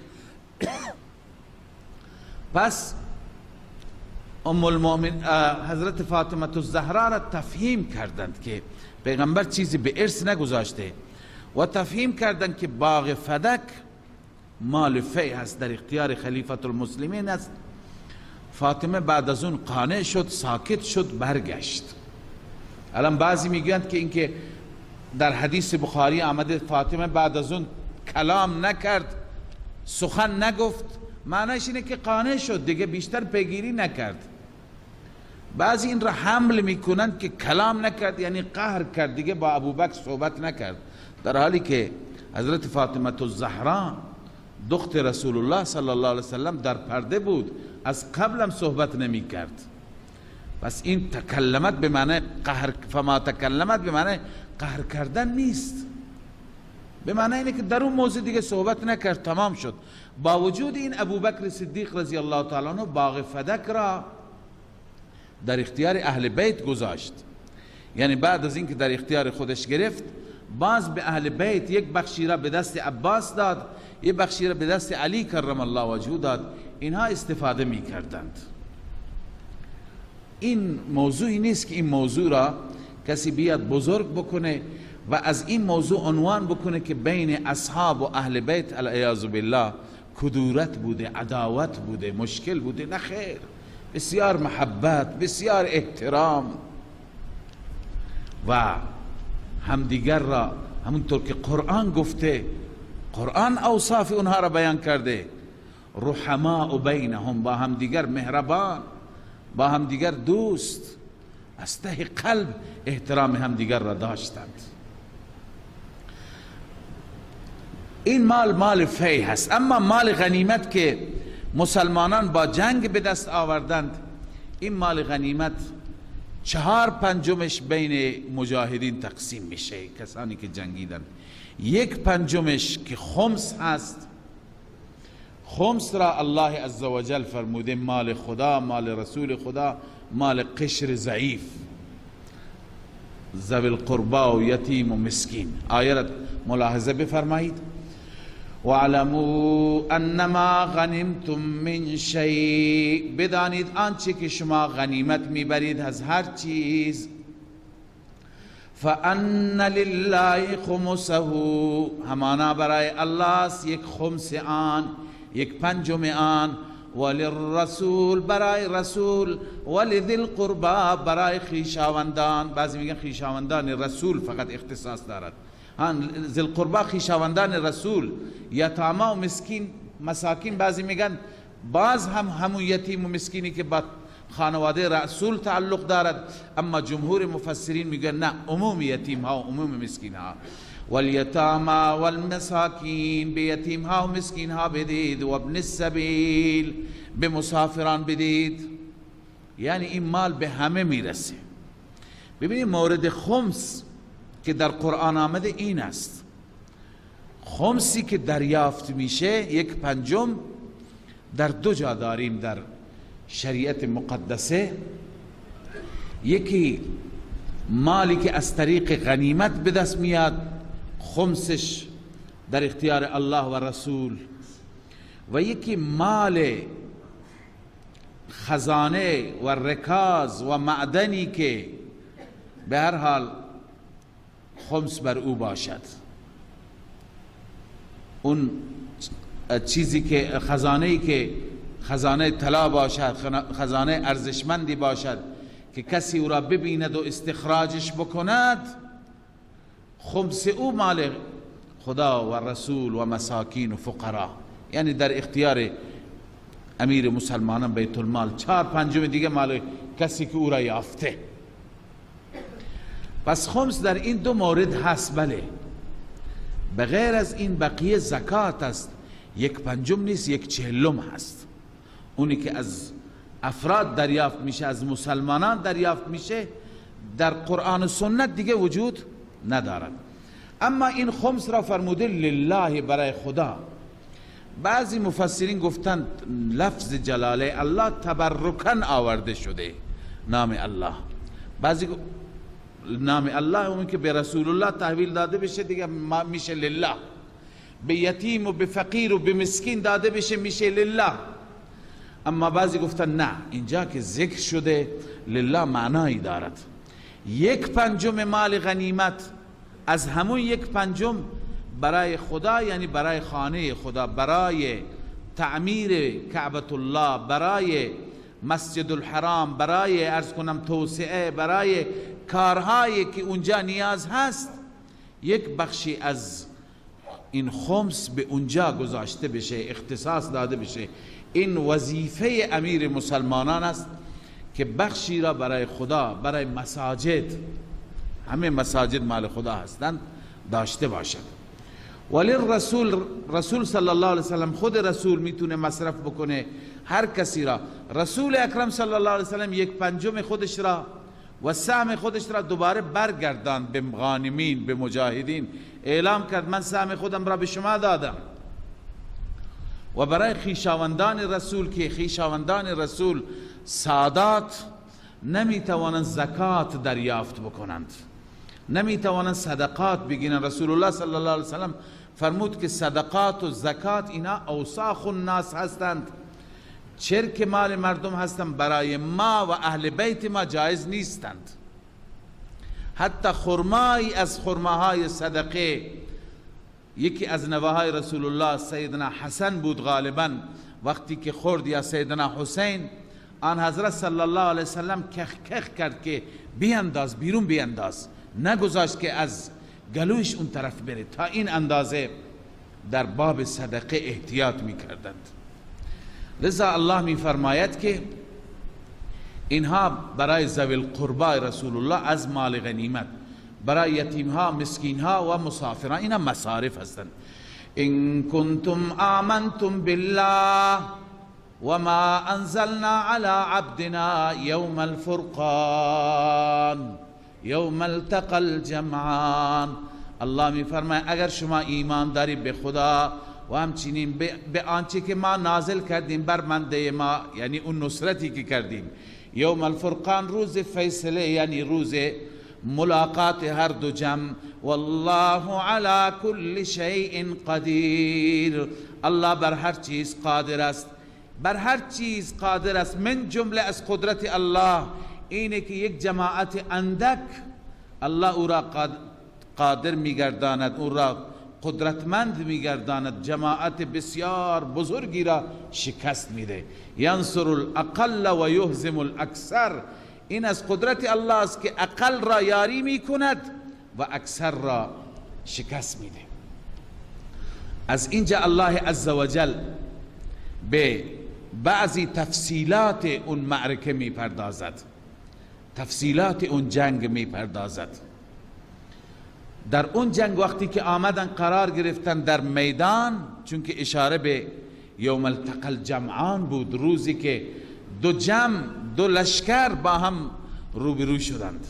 پس ام المؤمن حضرت فاطمه الزهرا را تفهیم کردند که پیغمبر چیزی به ارث نگذاشته. و تفهیم کردند که باغ فدک مال فی هست، در اختیار خلیفت المسلمین است. فاطمه بعد از اون قانع شد، ساکت شد، برگشت. الان بعضی میگویند که اینکه در حدیث بخاری آمده فاطمه بعد از اون کلام نکرد، سخن نگفت، معنیش اینه که قانع شد دیگه، بیشتر پیگیری نکرد. بعضی این را حمل میکنند که کلام نکرد یعنی قهر کرد دیگه، با ابوبکر صحبت نکرد، در حالی که حضرت فاطمه الزهرا دخت رسول الله صلی الله علیه وسلم در پرده بود، از قبلم صحبت نمی کرد. پس این تکلمت به معنی قهر، فما تکلمت به معنی قهر کردن نیست، به معنی اینه که در اون موضوع دیگه صحبت نکرد، تمام شد. با وجود این ابوبکر صدیق رضی الله تعالی عنہ باغ فدک را در اختیار اهل بیت گذاشت، یعنی بعد از اینکه در اختیار خودش گرفت، باز به اهل بیت یک بخشی را به دست عباس داد، یک بخشی را به دست علی کرم الله وجهه داد، اینها استفاده می کردند. این موضوعی نیست که این موضوع را کسی بیاد بزرگ بکنه و از این موضوع عنوان بکنه که بین اصحاب و اهل بیت العیاذ بالله کدورت بوده، عداوت بوده، مشکل بوده. نه خیر، بسیار محبت، بسیار احترام و همدیگر را، همونطور که قرآن گفته، قرآن اوصاف اونها را بیان کرده، رحماء بینهم، با همدیگر مهربان، با همدیگر دوست، از ته قلب احترام همدیگر را داشتند. این مال مال فی هست. اما مال غنیمت که مسلمانان با جنگ به دست آوردند، این مال غنیمت 4/5 بین مجاهدین تقسیم میشه، کسانی که جنگیدند. 1/5 که خمس هست، خمس را الله عزوجل فرموده مال خدا، مال رسول خدا، مال قشر ضعیف، ذوی القربا و یتیم و مسکین. آیه را ملاحظه بفرمایید. وَعْلَمُوا أَنَّمَا غَنِمْتُم مِّن شَيْءٍ، بدانید آنچه که شما غنیمت میبرید از هر چیز، فَأَنَّ لِلَّهِ خُمُسَهُ، همانا برای الله است یک خمس آن، 1/5 آن، وللرسول برای رسول، ولذی القربا برای خویشاوندان. بعضی میگن خویشاوندان رسول فقط اختصاص دارد، ذی القربا خویشاوندان رسول، یتاما و مسکین، مساکین. بعضی میگن باز هم همون یتیم و مسکینی که با خانواده رسول تعلق دارد، اما جمهور مفسرین میگن نه، عموم یتیم ها و عموم مسکین ها. والیتاما والمساکین، به یتیم ها و مسکین ها بدید، و ابن السبیل، به مسافران بدید. یعنی این مال به همه میرسه. ببینید مورد خمس که در قرآن آمده این است، خمسی که دریافت میشه 1/5 در دو جا داریم در شریعت مقدسه. یکی مالی که از طریق غنیمت به دست میاد، خمسش در اختیار الله و رسول، و یکی مال خزانه و رکاز و معدنی که به هر حال خمس بر او باشد، اون چیزی که خزانه‌ای که خزانه طلا باشد، خزانه ارزشمندی باشد که کسی او را ببیند و استخراجش بکند، خمس او مال خدا و رسول و مساکین و فقرا، یعنی در اختیار امیر مسلمانان بیت المال. 4/5 دیگه مال کسی که او را یافته. پس خمس در این دو مورد هست. بله، بغیر از این بقیه زکات است، 1/5 نیست، 1/40 هست. اونی که از افراد دریافت میشه، از مسلمانان دریافت میشه، در قرآن و سنت دیگه وجود ندارد. اما این خمس را فرموده لله، برای خدا. بعضی مفسرین گفتند لفظ جلاله الله تبرکن آورده شده، نام الله. بعضی نام الله اون که به رسول الله تحویل داده بشه دیگه میشه لله، به یتیم و به فقیر و به مسکین داده بشه میشه لله. اما بعضی گفتن نه، اینجا که ذکر شده لله معنایی دارد. 1/5 مال غنیمت، از همون 1/5 برای خدا یعنی برای خانه خدا، برای تعمیر کعبة الله، برای مسجد الحرام، برای عرض کنم توسعه، برای کارهایی که اونجا نیاز هست، یک بخشی از این خمس به اونجا گذاشته بشه، اختصاص داده بشه. این وظیفه امیر مسلمانان است که بخشی را برای خدا، برای مساجد، همه مساجد مال خدا هستند، داشته باشد. ولی رسول، رسول صلی الله علیه وسلم، خود رسول میتونه مصرف بکنه هر کسی را. رسول اکرم صلی الله علیه وسلم 1/5 خودش را و سهم خودش را دوباره برگرداند به غانمین، به مجاهدین، اعلام کرد من سهم خودم را به شما دادم. و برای خویشاوندان رسول که خویشاوندان رسول سادات نمیتوانند زکات دریافت بکنند، نمیتوانند صدقات بگیرند. رسول الله صلی الله علیه وسلم فرمود که صدقات و زکات اینا اوساخ الناس هستند، چرک مال مردم هستند، برای ما و اهل بیت ما جایز نیستند. حتی خرمایی از خرماهای صدقه، یکی از نوه‌های رسول الله سیدنا حسن بود غالبا، وقتی که خورد یا سیدنا حسین، آن حضرت صلی الله علیه وسلم کخ کخ کرد که بیانداز بیرون، بیانداز، نگذاشت که از گلوش اون طرف بره. تا این اندازه در باب صدقه احتیاط میکردند. لذا الله میفرماید که اینها برای ذوی القربای رسول الله از مال غنیمت، برای یتیمها، مسکینها و مسافران، اینا مصارف هستند. ان کنتم آمنتم بالله وما انزلنا على عبدنا یوم الفرقان یوم التقى الجمعان. الله میفرماید اگر شما ایمان داری به خدا و همچنین به آنچه که ما نازل کردیم بر بنده ما، یعنی اون نصرتی که کردیم، یوم الفرقان، روز فیصله، یعنی روز ملاقات هر دو جمع، والله علی کل شیء قدیر، الله بر هر چیز قادر است، بر هر چیز قادر است. من جمله از قدرت الله اینه که یک جماعت اندک الله او را قادر میگرداند، او را قدرتمند میگرداند، جماعت بسیار بزرگی را شکست میده. ینصر الاقل و یهزم الاکثر، این از قدرت الله است که اقل را یاری میکند و اکثر را شکست میده. از اینجا الله عزوجل به بعضی تفصیلات اون معرکه میپردازد، تفصیلات اون جنگ میپردازد. در اون جنگ وقتی که آمدن قرار گرفتن در میدان، چون که اشاره به یوم التقى الجمعان بود، روزی که دو جمع، دو لشکر با هم روبرو شدند.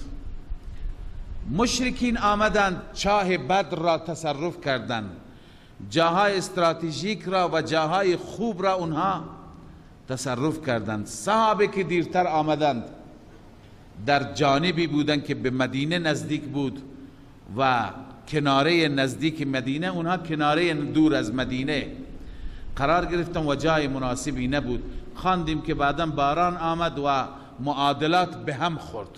مشرکین آمدند چاه بدر را تصرف کردند، جاهای استراتژیک را و جاهای خوب را اونها تصرف کردند. صحابه که دیرتر آمدند در جانبی بودند که به مدینه نزدیک بود و کناره نزدیک مدینه، اونها کناره دور از مدینه قرار گرفتن و جای مناسبی نبود. خواندیم که بعدا باران آمد و معادلات به هم خورد.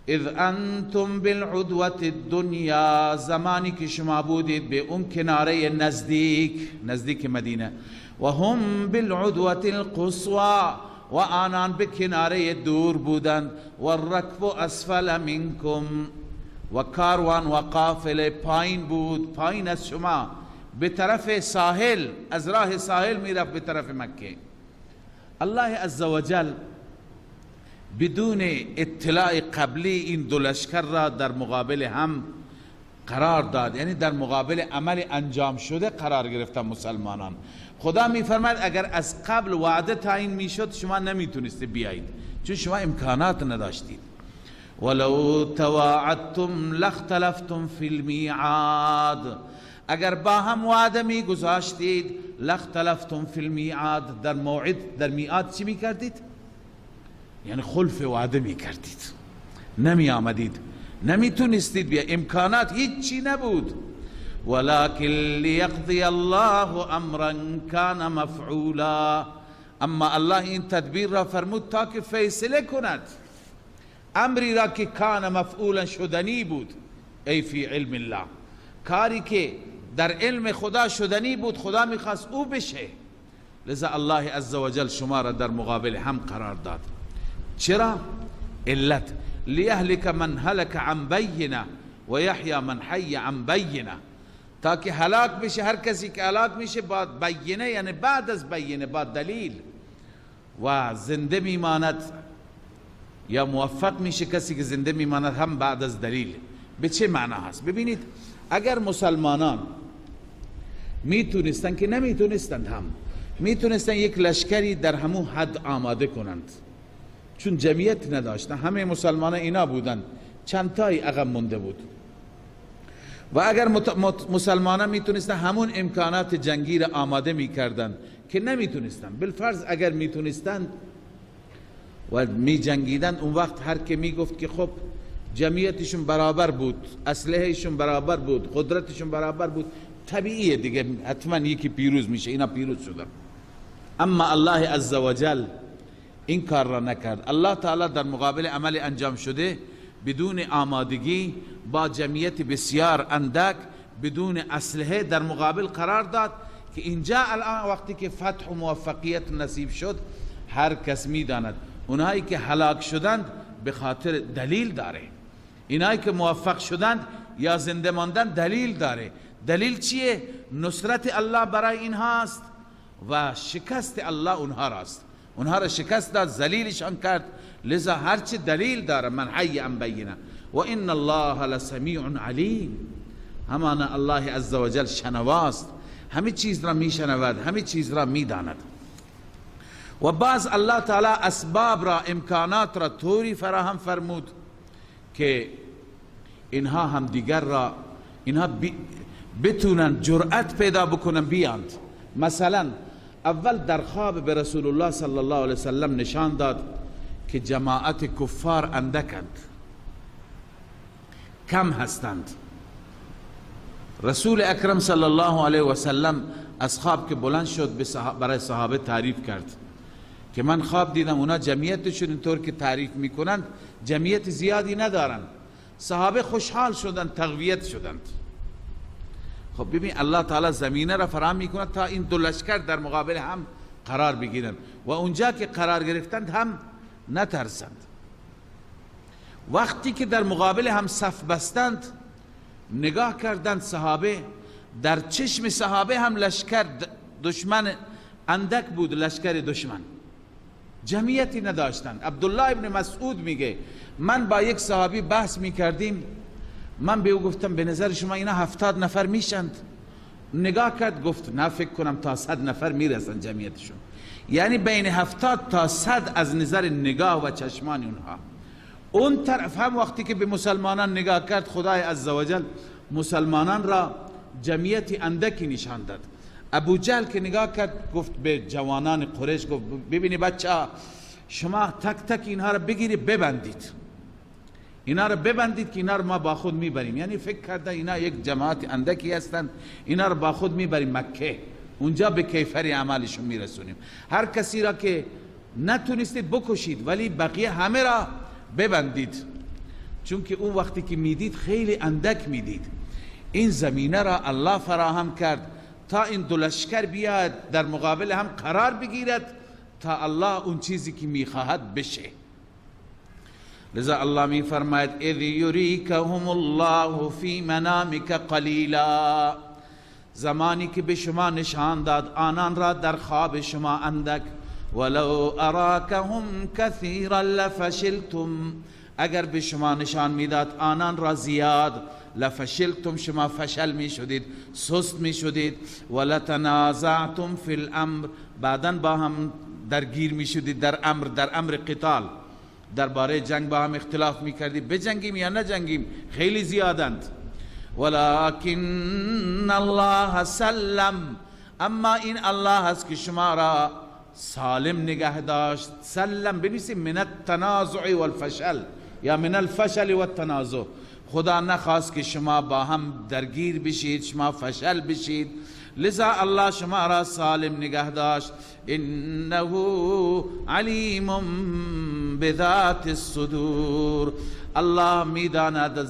اذ انتم بالعدوة الدنیا، زمانی که شما بودید به اون کناره نزدیک، نزدیک مدینه، و هم بالعدوة القصوى، و آنان به کناره دور بودند، و الرکب اسفل منکم، و کاروان و قافله پایین بود، پایین از شما به طرف ساحل، از راه ساحل میرفت به طرف مکه. الله عزوجل بدون اطلاع قبلی این دو لشکر را در مقابل هم قرار داد، یعنی در مقابل عمل انجام شده قرار گرفتن مسلمانان. خدا میفرماید اگر از قبل وعده تعیین میشد شما نمیتونستید بیایید، چون شما امکانات نداشتید. ولو تواعدتم لاختلفتم فی المیعاد، اگر با هم وعده میگذاشتید لاختلفتم فی المیعاد، در موعد، در میعاد چی میکردید؟ یعنی خلف وعده میکردید، نمی آمدید، نمیتونستید بیا، امکانات هیچی نبود. ولكن لیقضی الله امرا کان مفعولا، اما الله این تدبیر را فرمود تا که فیصله کند امری را که کان مفعولا شدنی بود، ای فی علم الله، کاری که در علم خدا شدنی بود، خدا میخواست او بشه، لذا الله عزوجل شما را در مقابل هم قرار داد. چرا؟ علت لیهلک من هلک عن بینه و یحیی من حی عن بینه، تا که هلاک بشه هر کسی که هلاک میشه با بینه، یعنی بعد از بینه، با دلیل، و زنده میماند یا موفق میشه کسی که زنده میماند هم بعد از دلیل. به چه معنا هست؟ ببینید اگر مسلمانان میتونستن که نمیتونستند، هم میتونستن یک لشکری در همون حد آماده کنند، چون جمعیت نداشتن، همه مسلمانان اینا بودن، چند تایی عقب مونده بود. و اگر مسلمانان میتونستن همون امکانات جنگی را آماده میکردن که نمیتونستن، بالفرض اگر میتونستن و میجنگیدن، اون وقت هر که میگفت که خب جمعیتشون برابر بود، اسلحهشون برابر بود، قدرتشون برابر بود، طبیعیه دیگه حتما یکی پیروز میشه، اینا پیروز شدن. اما الله عزوجل این کار را نکرد. الله تعالی در مقابل عمل انجام شده بدون آمادگی، با جمعیت بسیار اندک، بدون اسلحه در مقابل قرار داد که اینجا الان وقتی که فتح و موفقیت نصیب شد، هر کس میداند اونایی که هلاک شدند به خاطر دلیل داره، اینایی که موفق شدند یا زنده ماندن دلیل داره. دلیل چیه؟ نصرت الله برای اینهاست و شکست الله اونها راست. اونها را شکست داد، ذلیلشان کرد. لذا هرچی دلیل داره، من حی عن بینه و ان الله لسمیع علیم، همان الله عزوجل شنواست، همه چیز را میشنود، همه چیز را میداند. و باز الله تعالی اسباب را، امکانات را طوری فراهم فرمود که اینها هم دیگر را، اینها بتونن جرأت پیدا بکنن بیاند. مثلا اول در خواب به رسول الله صلی الله علیه وسلم نشان داد که جماعت کفار اندکند، کم هستند. رسول اکرم صلی الله علیه وسلم از خواب که بلند شد برای صحابه تعریف کرد که من خواب دیدم اونا جمعیتشون اینطور که تعریف میکنند جمعیت زیادی ندارن. صحابه خوشحال شدند، تقویت شدند. خب ببین الله تعالی زمینه را فراهم میکند تا این دو لشکر در مقابل هم قرار بگیرند و اونجا که قرار گرفتند هم نترسند. وقتی که در مقابل هم صف بستند، نگاه کردند صحابه، در چشم صحابه هم لشکر دشمن اندک بود، لشکر دشمن جمعیتی نداشتند. عبدالله ابن مسعود میگه من با یک صحابی بحث میکردیم، من به او گفتم به نظر شما اینا 70 نفر میشند؟ نگاه کرد گفت نه، فکر کنم تا 100 نفر میرسن جمعیتشون. یعنی بین 70 تا 100 از نظر نگاه و چشمان اونها. اون طرف هم وقتی که به مسلمانان نگاه کرد، خدای عزوجل مسلمانان را جمعیت اندکی نشان داد. ابو جهل که نگاه کرد گفت به جوانان قریش، گفت ببینی بچه شما تک تک اینها را بگیری ببندید، اینا را ببندید که اینا را ما با خود میبریم. یعنی فکر کرده اینا یک جماعت اندکی هستند، اینا را با خود میبریم مکه، اونجا به کیفر اعمالشون میرسونیم. هر کسی را که نتونستید بکشید ولی بقیه همه را ببندید، چون که اون وقتی که میدید خیلی اندک میدید. این زمینه را الله فراهم کرد تا این دو لشکر بیاد در مقابل هم قرار بگیرد تا الله اون چیزی که میخواهد بشه. لذا الله می فرماید اذ یریکهم الله فی منامک قلیلا، زمانی که به شما نشان داد آنان را در خواب شما اندک. ولو اراکهم کثیرا لفشلتم، اگر به شما نشان میداد آنان را زیاد، لفشلتم، شما فشل می شدید، سست می شدید. ولتنازعتم فی الامر، بعدا با هم درگیر می شدید در امر، در امر قتال، درباره جنگ با هم اختلاف می کردید، بجنگیم یا نجنگیم، خیلی زیادند. ولكن الله سلم، اما این الله هست که شما را سالم نگه داشت. سلم بنویسیم من التنازع والفشل یا من الفشل والتنازع. خدا نخواست که شما با هم درگیر بشید، شما فشل بشید، لذا الله شما را سالم نگه داشت. انه علیم بذات الصدور، الله میداند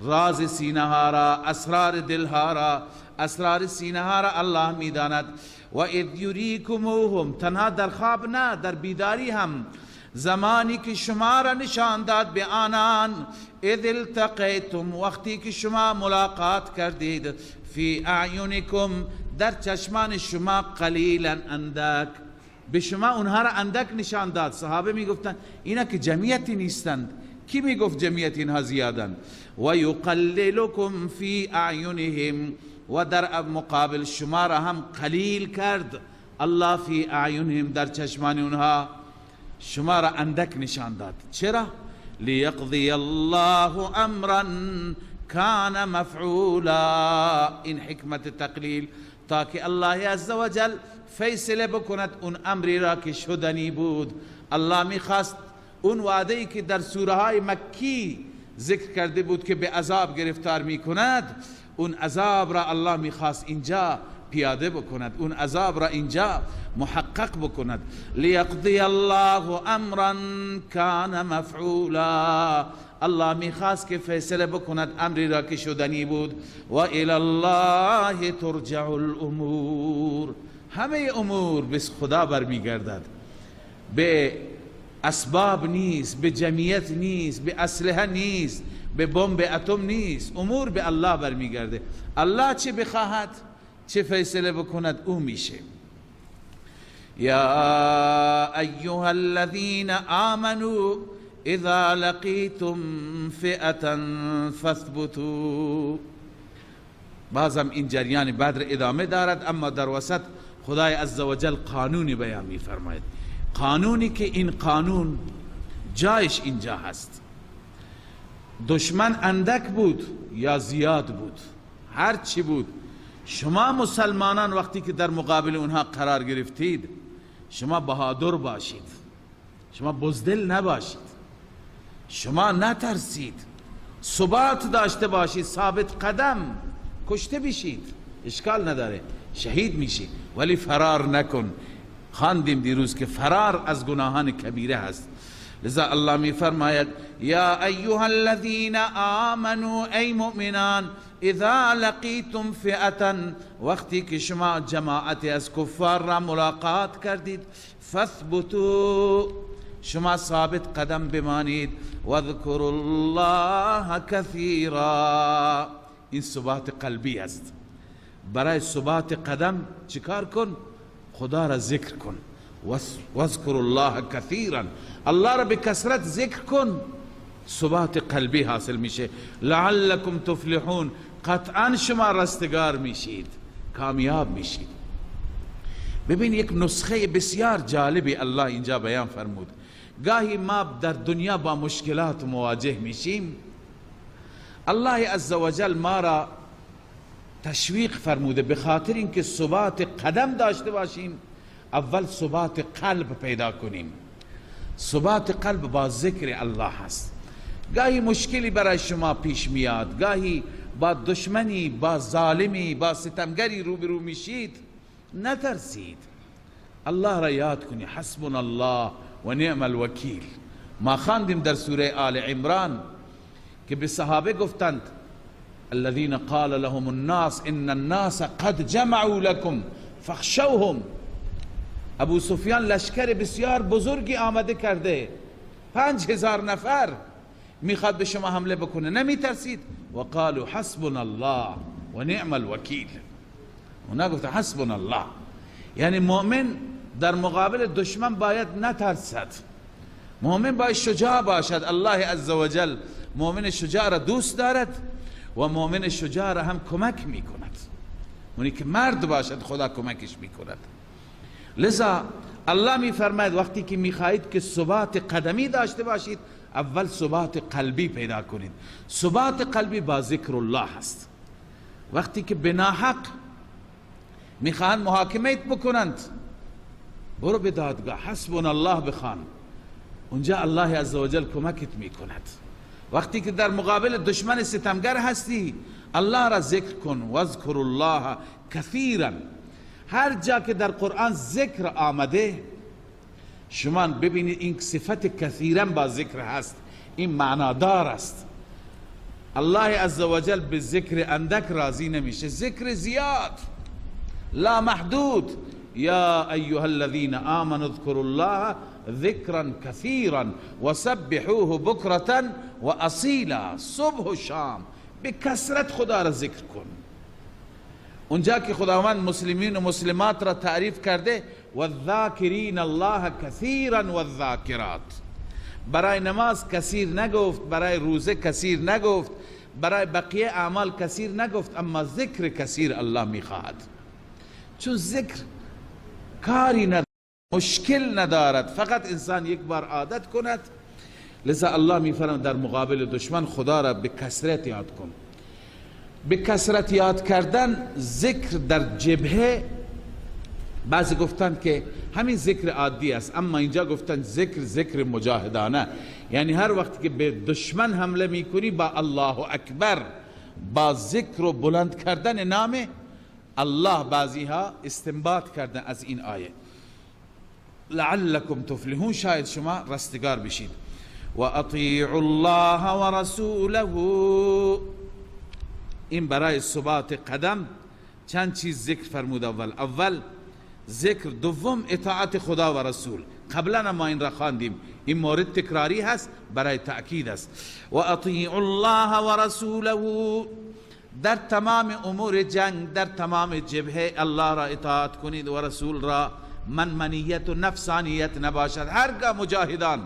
راز سینه ها را، اسرار دل ها را، اسرار سینه ها را الله میداند. و اذ یریکموهم، تنها در خواب نه، در بیداری هم، زمانی که شما را نشان داد به آنان، اذ التقیتم، وقتی که شما ملاقات کردید، فی اعینکم، در چشمان شما، قلیلا اندک، به شما اونها را اندک نشان داد. صحابه میگفتند اینا که جمعیتی نیستند، کی میگفت جمعیت اینها زیادند؟ و یقللکم فی اعینهم، و در مقابل شما را هم قلیل کرد الله، فی اعینهم، در چشمان اونها شما را اندک نشان داد. چرا؟ لیقضی الله امرا کان مفعولا. این حکمت تقلیل، تاکه الله عزوجل فیصله بکند اون امری را که شدنی بود. الله میخواست اون وعده که در سوره های مکی ذکر کرده بود که به عذاب گرفتار میکند، اون عذاب را الله میخواست اینجا پیاده بکند، اون عذاب را اینجا محقق بکند. لیقضی الله امرا کان مفعولا، الله میخواست که فیصله بکند امری را که شدنی بود. و الی الله ترجع الامور، همه امور به خدا برمیگردد، به اسباب نیست، به جمعیت نیست، به اسلحه نیست، به بمب اتم نیست، امور به الله برمیگرده. الله چه بخواهد، چه فیصله بکند، او میشه. یا ایها الذین آمنوا اذا لقیتم فئة فاثبتوا. بازم این جریان بدر ادامه دارد، اما در وسط خدای عزوجل قانونی بیان میفرماید، قانونی که این قانون جایش اینجا هست. دشمن اندک بود یا زیاد بود، هر چی بود، شما مسلمانان وقتی که در مقابل اونها قرار گرفتید، شما بهادر باشید، شما بزدل نباشید، شما نترسید، ثبات داشته باشید، ثابت قدم، کشته بشید اشکال نداره، شهید میشید، ولی فرار نکن. خواندیم دیروز که فرار از گناهان کبیره هست. لذا الله می فرماید یا ایها الذین آمنوا، ای مؤمنان، اذا لقیتم فئة، وقتی که شما جماعت از کفار را ملاقات کردید، فاثبتوا، شما ثابت قدم بمانید، واذکروا الله کثیرا. این ثبات قلبی است. برای ثبات قدم چیکار کن؟ خدا را ذکر کن. واذکروا الله کثیرا، الله را به کثرت ذکر کن، ثبات قلبی حاصل میشه. لعلکم تفلحون، قطعا شما رستگار میشید، کامیاب میشید. ببین یک نسخه بسیار جالبی الله اینجا بیان فرمود. گاهی ما در دنیا با مشکلات مواجه میشیم، الله عزوجل ما را تشویق فرموده به خاطر اینکه ثبات قدم داشته باشیم، اول ثبات قلب پیدا کنیم. ثبات قلب با ذکر الله هست. گاهی مشکلی برای شما پیش میاد، گاهی با دشمنی، با ظالمی، با ستمگری روبرو میشید، نترسید، الله را یاد کنی. حسبنا الله و نعم الوکیل. ما خواندیم در سوره آل عمران که به صحابه گفتند الذين قال لهم الناس ان الناس قد جمعوا لكم فاخشوهم. ابو سفیان لشکر بسیار بزرگی آمده کرده، 5000 نفر میخواد به شما حمله بکنه، نمیترسید؟ و قالوا حسبنا الله و نعم الوکیل. اونا گفت حسبنا الله، یعنی مؤمن در مقابل دشمن باید نترسد، مؤمن باید شجاع باشد. الله عزوجل مؤمن شجاع را دوست دارد و مؤمن شجاع را هم کمک میکند. اونی که مرد باشد خدا کمکش میکند. لذا الله میفرماید وقتی که میخواهید که ثبات قدمی داشته باشید، اول ثبات قلبی پیدا کنید. ثبات قلبی با ذکر الله هست. وقتی که به ناحق میخواهند محاکمه بکنند، برو به دادگاه، حسبنا الله بخوان، اونجا الله عزوجل کمکت میکند. وقتی که در مقابل دشمن ستمگر هستی، الله را ذکر کن. واذکر الله کثیرا. هر جا که در قرآن ذکر آمده، شما ببینید این صفت کثیرا با ذکر هست، این معنادار است. الله عزوجل به ذکر اندک راضی نمیشه، ذکر زیاد لا محدود. یا ایها الذین آمنوا اذکروا الله ذکرا کثیرا وسبحوه بکرة و اصیلا. صبح و شام به کثرت خدا را ذکر کن. اونجا که خداوند مسلمین و مسلمات را تعریف کرده، والذاکرین الله کثیرا والذاکرات. برای نماز کثیر نگفت، برای روزه کثیر نگفت، برای بقیه اعمال کثیر نگفت، اما ذکر کثیر الله میخواهد. چون ذکر کاری ندارد، مشکل ندارد، فقط انسان یک بار عادت کند. لذا الله میفرماید در مقابل دشمن خدا را به کثرت یاد کن. به کثرت یاد کردن، ذکر در جبهه، بعضی گفتند که همین ذکر عادی است، اما اینجا گفتند ذکر ذکر مجاهدانه، یعنی هر وقت که به دشمن حمله میکنی با الله اکبر، با ذکر و بلند کردن نام الله. بعضی ها استنباط کردن از این آیه، لعلکم تفلحون، شاید شما رستگار بشید. و اطیعوا الله و رسوله. این برای ثبات قدم چند چیز ذکر فرمود. اول ذکر، دوم اطاعت خدا و رسول. قبلا ما این را خواندیم، این مورد تکراری هست برای تأکید است. و اطیعوا الله و رسوله، در تمام امور جنگ، در تمام جبهه الله را اطاعت کنید و رسول را. منمنیت و نفسانیت نباشد. هرگاه مجاهدان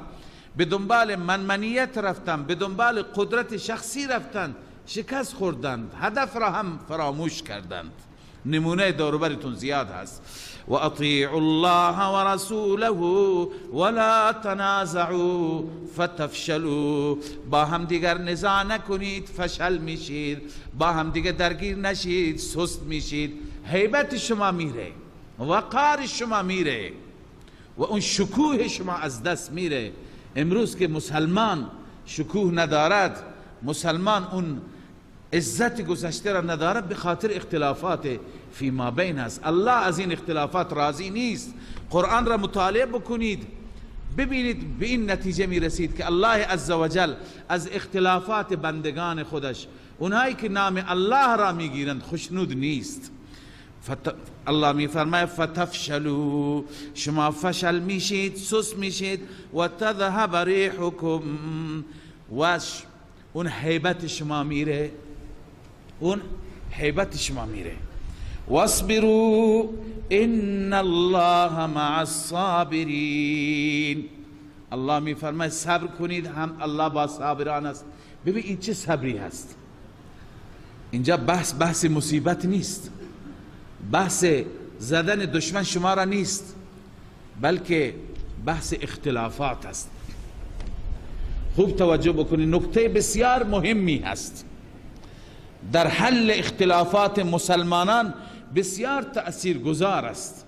به دنبال منمنیت رفتن، به دنبال قدرت شخصی رفتن، شکست خوردند، هدف را هم فراموش کردند. نمونه دوروبرتون زیاد هست. و اطیعوا الله و رسوله ولا تنازعوا فتفشلوا. با هم دیگر نزاع نکنید، فشل میشید. با هم دیگر درگیر نشید، سست میشید. هیبت شما میره، وقار شما میره و اون شکوه شما از دست میره. امروز که مسلمان شکوه ندارد، مسلمان اون عزت گذشته را ندارد، به خاطر اختلافات فیما بین است. الله از این اختلافات راضی نیست. قرآن را مطالعه بکنید، ببینید به این نتیجه میرسید که الله عزوجل از اختلافات بندگان خودش، اونهایی که نام الله را میگیرند، خوشنود نیست. الله میفرماید فتفشلوا، شما فشل میشید، سست میشید. و تذهب ریحکم، و اون هیبت شما میره، اون هیبت شما میره. واصبروا ان الله مع الصابرین. الله میفرماید صبر کنید، هم الله با صابران است. ببین این چه صبری هست. اینجا بحث مصیبت نیست، بحث زدن دشمن شما را نیست، بلکه بحث اختلافات است. خوب توجه بکنید، نکته بسیار مهمی هست در حل اختلافات مسلمانان، بسیار تأثیر گذار است.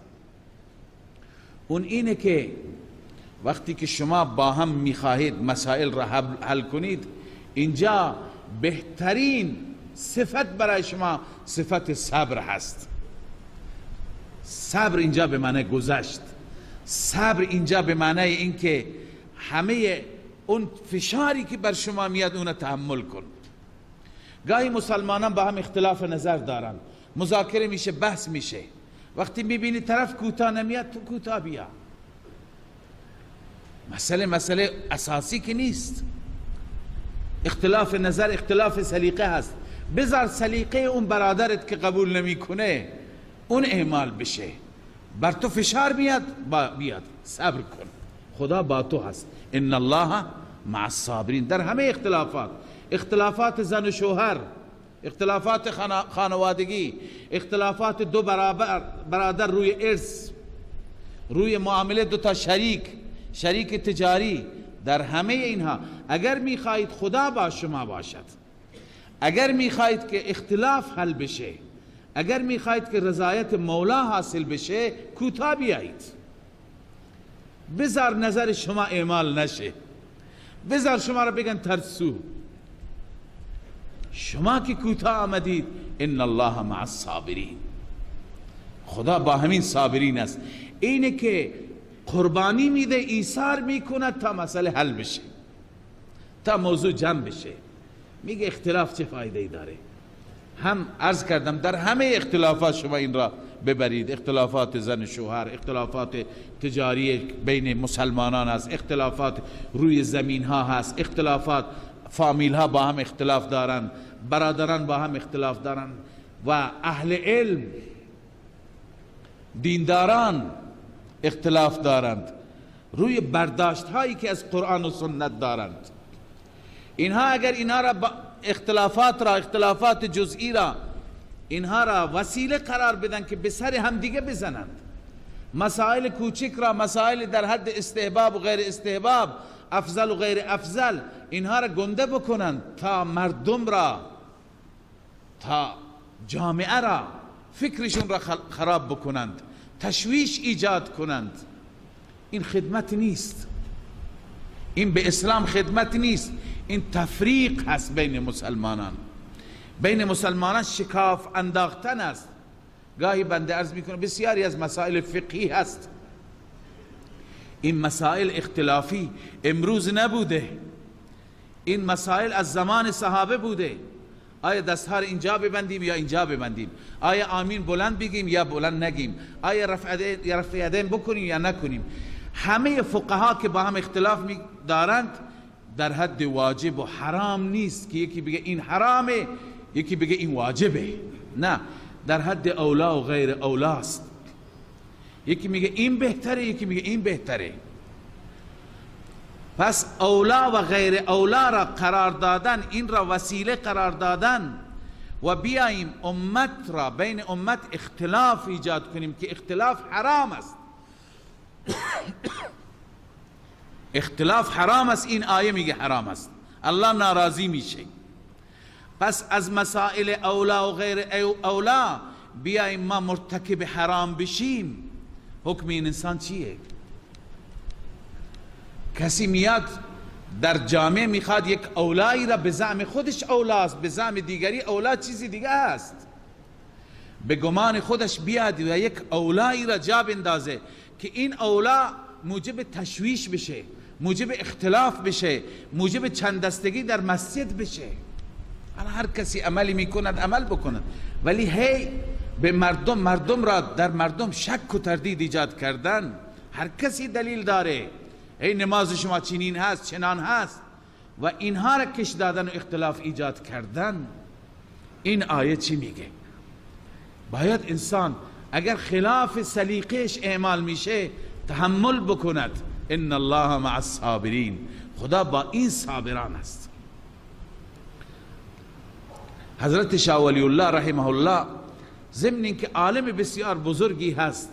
اون اینه که وقتی که شما با هم میخواهید مسائل را حل کنید، اینجا بهترین صفت برای شما صفت صبر هست. صبر اینجا به معنی گذشت، صبر اینجا به معنی اینکه همه اون فشاری که بر شما میاد اون تحمل کن. گاهی مسلمانان با هم اختلاف نظر دارن، مذاکره میشه، بحث میشه، وقتی میبینی طرف کوتاه نمیاد، تو کوتاه بیا. مسئله اساسی که نیست. اختلاف نظر اختلاف سلیقه هست. بذار سلیقه اون برادرت که قبول نمیکنه اون اعمال بشه، بر تو فشار بیاد، بیاد، صبر کن، خدا با تو هست. ان الله مع الصابرین. در همه اختلافات، اختلافات زن و شوهر، اختلافات خانوادگی، اختلافات دو برادر روی ارث، روی معامله دو تا شریک، شریک تجاری، در همه اینها اگر میخواهید خدا با شما باشد، اگر میخواهید که اختلاف حل بشه، اگر میخواهید که رضایت مولا حاصل بشه، کوتاه بیایید. بذار نظر شما اعمال نشه، بذار شما را بگن ترسو، شما که کوتاه آمدید، ان الله مع الصابرین، خدا با همین صابرین است. اینه که قربانی میده، ایثار میکند تا مسئله حل بشه، تا موضوع جمع بشه. میگه اختلاف چه فایده ای داره؟ هم عرض کردم در همه اختلافات شما این را ببرید، اختلافات زن شوهر، اختلافات تجاری بین مسلمانان هست، اختلافات روی زمین ها هست، اختلافات فامیل ها با هم اختلاف دارند، برادران با هم اختلاف دارند و اهل علم دینداران اختلاف دارند روی برداشت هایی که از قرآن و سنت دارند. اینها اگر اینها را اختلافات را، اختلافات جزئی را، اینها را وسیله قرار بدن که به سر هم دیگه بزنند، مسائل کوچک را، مسائل در حد استحباب و غیر استحباب، افضل و غیر افضل، اینها را گنده بکنند تا مردم را، تا جامعه را، فکرشون را خراب بکنند، تشویش ایجاد کنند. این خدمت نیست، این به اسلام خدمت نیست، این تفریق هست بین مسلمانان، بین مسلمانان شکاف انداختن است. گاهی بنده عرض میکنه بسیاری از مسائل فقهی هست، این مسائل اختلافی امروز نبوده، این مسائل از زمان صحابه بوده. آیا دستها رو اینجا ببندیم یا اینجا ببندیم؟ آیا آمین بلند بگیم یا بلند نگیم؟ آیا رفع یدین بکنیم یا نکنیم؟ همه فقها که با هم اختلاف می دارند در حد واجب و حرام نیست که یکی بگه این حرامه یکی بگه این واجبه، نه، در حد اولا و غیر اولاست. یکی میگه این بهتره، یکی میگه این بهتره. پس اولا و غیر اولا را قرار دادن، این را وسیله قرار دادن و بیاییم امت را، بین امت اختلاف ایجاد کنیم که اختلاف حرام است. اختلاف حرام است، این آیه میگه حرام است، الله ناراضی میشه. پس از مسائل اولا و غیر اولا بیاییم ما مرتکب حرام بشیم، حکم این انسان چیه؟ کسی میاد در جامعه میخواد یک اولایی را به زعم خودش اولاست، به زعم دیگری اولا چیزی دیگه است، به گمان خودش بیاد و یک اولایی را جا بندازه که این اولا موجب تشویش بشه، موجب اختلاف بشه، موجب چند دستگی در مسجد بشه. هر کسی عملی میکند عمل بکند، ولی هی به مردم، مردم را در مردم شک و تردید ایجاد کردن. هر کسی دلیل داره، ای نماز شما چنین هست چنان هست، و اینها را کش دادن و اختلاف ایجاد کردن. این آیه چی میگه؟ باید انسان اگر خلاف سلیقهش اعمال میشه تحمل بکند. ان الله مع الصابرین، خدا با این صابران است. حضرت شاه ولی الله رحمه الله ضمن اینکه عالم بسیار بزرگی هست،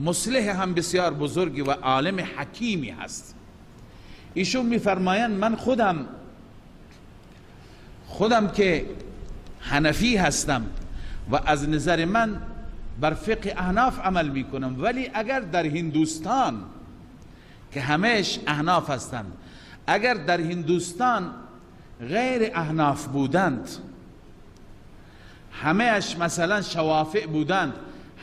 مصلح هم بسیار بزرگی و عالم حکیمی هست، ایشون میفرمایند من خودم که حنفی هستم و از نظر من بر فقه احناف عمل میکنم، ولی اگر در هندوستان که همش احناف هستند، اگر در هندوستان غیر احناف بودند، همهش مثلا شوافع بودند،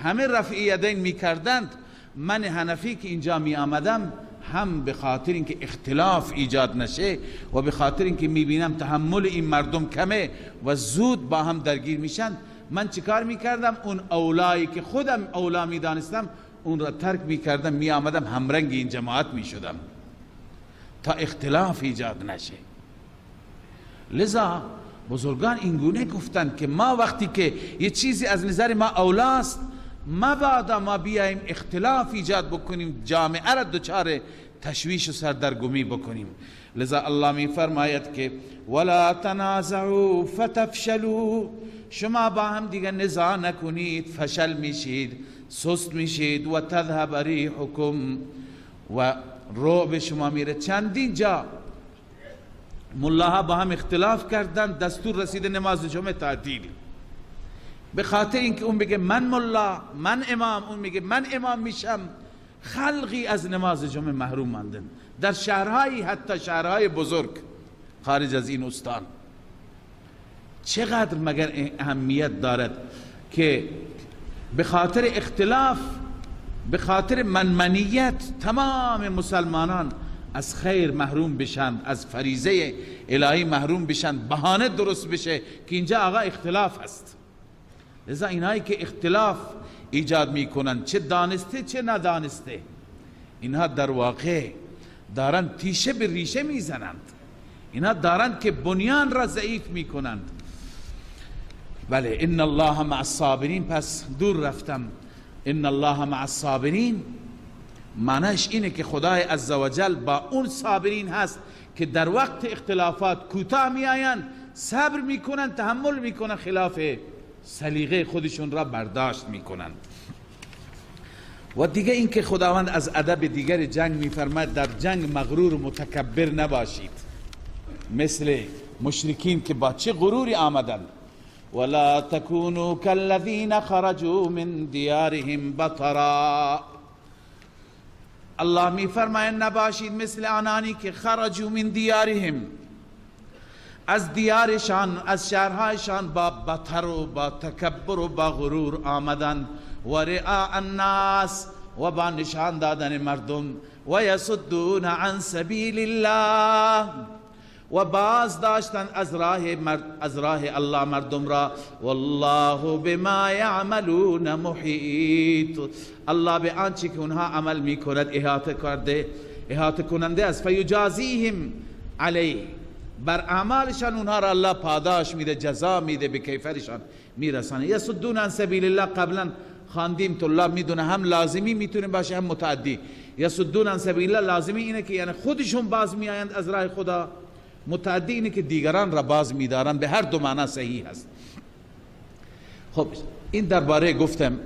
همه رفع یدین میکردند، من حنفی که اینجا می آمدم هم به خاطر اینکه اختلاف ایجاد نشه و به خاطر اینکه میبینم تحمل این مردم کمه و زود با هم درگیر میشن، من چیکار میکردم؟ اون اولایی که خودم اولا میدانستم اون را ترک میکردم، میآمدم همرنگ این جماعت میشدم تا اختلاف ایجاد نشه. لذا بزرگان اینگونه گفتند که ما وقتی که یه چیزی از نظر ما اولاست، مبادا ما بیایم اختلاف ایجاد بکنیم، جامعه را دچار تشویش و سردرگمی بکنیم. لذا الله می فرماید که ولا تنازعوا فتفشلوا، شما با هم دیگه نزاع نکنید، فشل میشید، سست میشید، و تذهب ریحکم، و رعب شما میره. چندین جا ملاها با هم اختلاف کردن، دستور رسید نماز جمعه تعطیل، به خاطر اینکه اون بگه من ملا، من امام، اون میگه من امام میشم. خلقی از نماز جمعه محروم ماندن در شهرهایی، حتی شهرهای بزرگ خارج از این استان. چقدر مگر اهمیت دارد که به خاطر اختلاف، به خاطر منمنیت تمام مسلمانان از خیر محروم بشند، از فریضه الهی محروم بشند، بهانه درست بشه که اینجا آقا اختلاف است. لذا اینهایی که اختلاف ایجاد میکنند، چه دانسته چه ندانسته، اینها در واقع دارند تیشه به ریشه میزنند، اینها دارند که بنیان را ضعیف میکنند. بله، ان الله مع الصابرین. پس دور رفتم. ان الله مع الصابرین معنیش اینه که خدای عزوجل با اون صابرین هست که در وقت اختلافات کوتاه میآیند، صبر میکنند، تحمل میکنند، خلاف سلیقه خودشون را برداشت میکنند. و دیگه این که خداوند از ادب دیگر جنگ میفرماید، در جنگ مغرور و متکبر نباشید، مثل مشرکین که با چه غروری آمدند. ولا تكونوا كالذين خرجوا من دیارهم بطرا. الله میفرماید نباشید مثل آنانی که خرجوا من دیارهم، از دیارشان، از شهرهایشان با بطر و با تکبر و با غرور آمدند، و رئاء الناس، و با نشان دادن مردم، و یصدون عن سبیل الله، و باز داشتن از راه الله مردم را. والله بما یعملون محیط. الله به آنچه که اونها عمل میکند احاطه کرده، احاطه کننده است. فیجازیهم علیه، بر اعمالشان اونها را الله پاداش میده، جزا میده، به کیفرشان میرسانه. یصدون عن سبیل الله قبلا خواندیم، طلاب میدونه هم لازمی میتونه باشه هم متعدی. یصدون عن سبیل الله لازمی اینه که یعنی خودشون باز میآیند از راه خدا، متعدی اینه که دیگران را باز میدارن، به هر دو معنا صحیح است. خب این درباره گفتم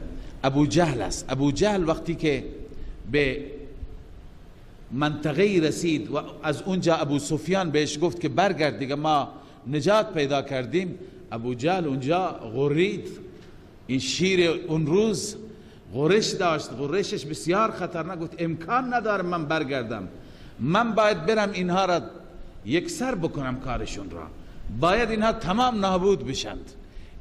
ابو جهل است. ابو جهل وقتی که به منطقه رسید و از اونجا ابو سفیان بهش گفت که برگرد دیگه، ما نجات پیدا کردیم، ابو جهل اونجا غرید. این شیر اون روز غرش داشت، غرشش بسیار خطرناک. گفت امکان نداره من برگردم، من باید برم اینها را یکسر بکنم، کارشون را، باید اینها تمام نابود بشند.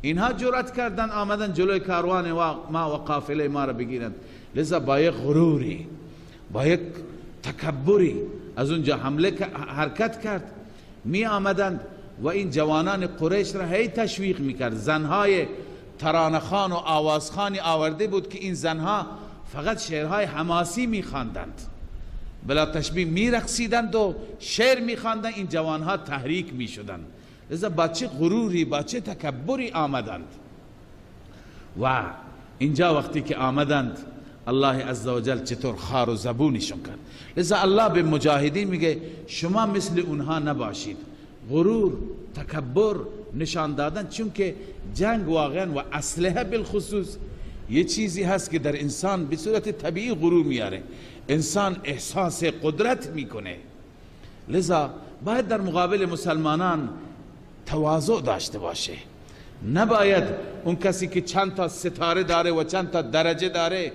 اینها جرأت کردن آمدن جلوی کاروان ما و قافله ما را بگیرند. لذا با یک غروری، با یک تکبری از اونجا حمله حرکت کرد. می آمدند و این جوانان قریش را هی تشویق میکرد. زنهای ترانخان و آوازخانی آورده بود که این زنها فقط شعرهای حماسی میخواندند، بلا تشبیه میرقصیدند و شعر میخواندند، این جوانها تحریک میشدند. لذا با چه غروری، با چه تکبری آمدند. و اینجا وقتی که آمدند الله عزوجل چطور خار و زبونشون کرد. لذا الله به مجاهدین میگه شما مثل اونها نباشید، غرور، تکبر نشان دادن، چون که جنگ واقعا و اسلحه بالخصوص یه چیزی هست که در انسان به صورت طبیعی غرور میاره، انسان احساس قدرت میکنه. لذا باید در مقابل مسلمانان تواضع داشته باشه. نباید اون کسی که چند تا ستاره داره و چند تا درجه داره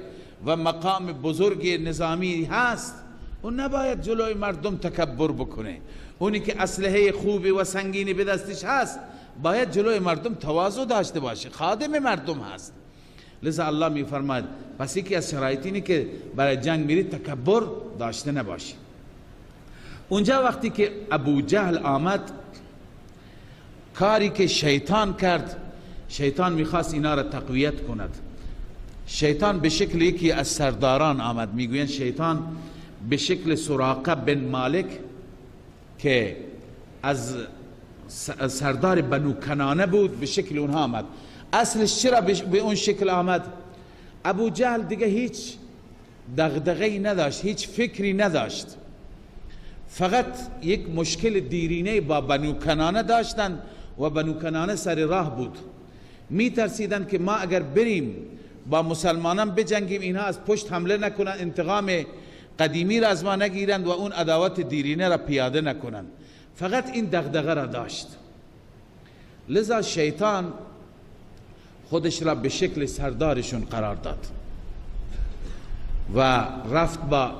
و مقام بزرگ نظامی هست، اون نباید جلوی مردم تکبر بکنه. اونی که اسلحه خوبی و سنگینی به دستش هست باید جلوی مردم تواضع داشته باشه، خادم مردم هست. لذا الله میفرماید پس یکی از شرایط اینه که برای جنگ میری تکبر داشته نباشی. اونجا وقتی که ابو جهل آمد، کاری که شیطان کرد، شیطان میخواست اینا را تقویت کند. شیطان به شکل یکی از سرداران آمد. میگوین شیطان به شکل سراقه بن مالک که از سردار بنو کنانه بود، به شکل اونها آمد. اصلش چرا به اون شکل آمد؟ ابو جهل دیگه هیچ دغدغه‌ای نداشت، هیچ فکری نداشت، فقط یک مشکل دیرینه با بنو کنانه داشتن و بنو کنانه سر راه بود. میترسیدن که ما اگر بریم با مسلمانان بجنگیم، اینها از پشت حمله نکنند، انتقام قدیمی را از ما نگیرند و اون عداوت دیرینه را پیاده نکنند. فقط این دغدغه را داشت. لذا شیطان خودش را به شکل سردارشون قرار داد و رفت با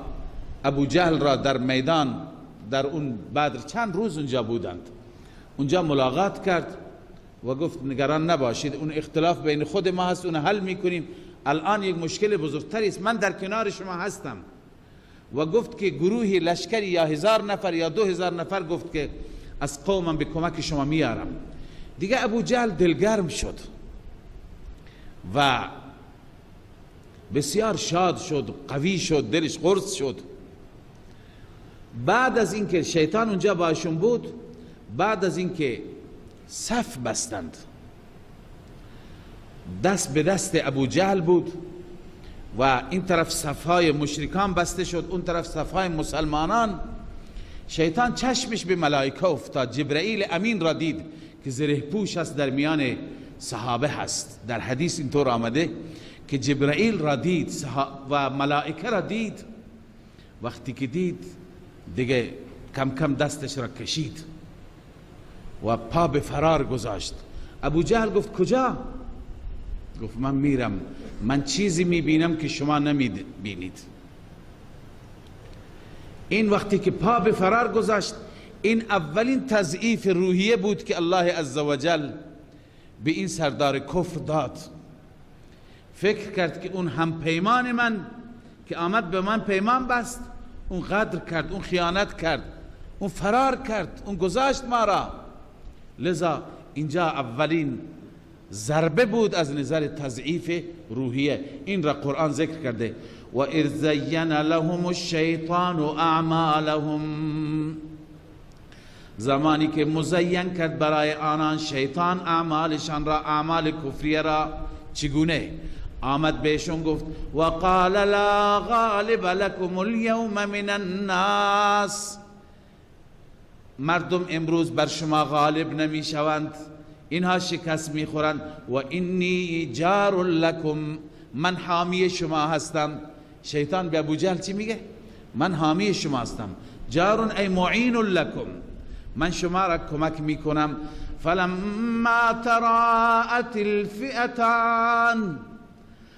ابو جهل را در میدان، در اون بدر چند روز اونجا بودند، اونجا ملاقات کرد و گفت نگران نباشید، اون اختلاف بین خود ما هست، اون حل میکنیم. الان یک مشکل بزرگتری است، من در کنار شما هستم و گفت که گروهی لشکری یا 1000 نفر یا 2000 نفر گفت که از قومم به کمک شما میارم. دیگه ابو جهل دلگرم شد و بسیار شاد شد، قوی شد، دلش قرص شد. بعد از اینکه شیطان اونجا باشون بود، بعد از اینکه صف بستند، دست به دست ابو جهل بود و این طرف صفهای مشرکان بسته شد، اون طرف صفهای مسلمانان. شیطان چشمش به ملائکه افتاد، جبرئیل امین را دید که زره پوش است، در میان صحابه هست. در حدیث اینطور آمده که جبرئیل را دید و ملائکه را دید. وقتی که دید دیگه کم کم دستش را کشید و پا به فرار گذاشت. ابو جهل گفت کجا؟ گفت من میرم، من چیزی میبینم که شما نمیبینید. این وقتی که پا به فرار گذاشت، این اولین تضعیف روحیه بود که الله عزوجل به این سردار کفر داد. فکر کرد که اون هم پیمان من که آمد به من پیمان بست، اون غدر کرد، اون خیانت کرد، اون فرار کرد، اون گذاشت ما را. لذا اینجا اولین ضربه بود از نظر تضعیف روحیه. این را قرآن ذکر کرده، و اذ زین لهم الشیطان اعمالهم، زمانی که مزین کرد برای آنان شیطان اعمالشان را، اعمال کفریه را. چگونه؟ آمد بهشون گفت و قال لا غالب لكم اليوم من الناس، مردم امروز بر شما غالب نمی شوند، اینها شکست می خورند. و انی جار لکم، من حامی شما هستم. شیطان به ابو جهل چی میگه؟ من حامی شما هستم. جار ای معین لکم، من شما را کمک میکنم. فلما تراءت الفئتان،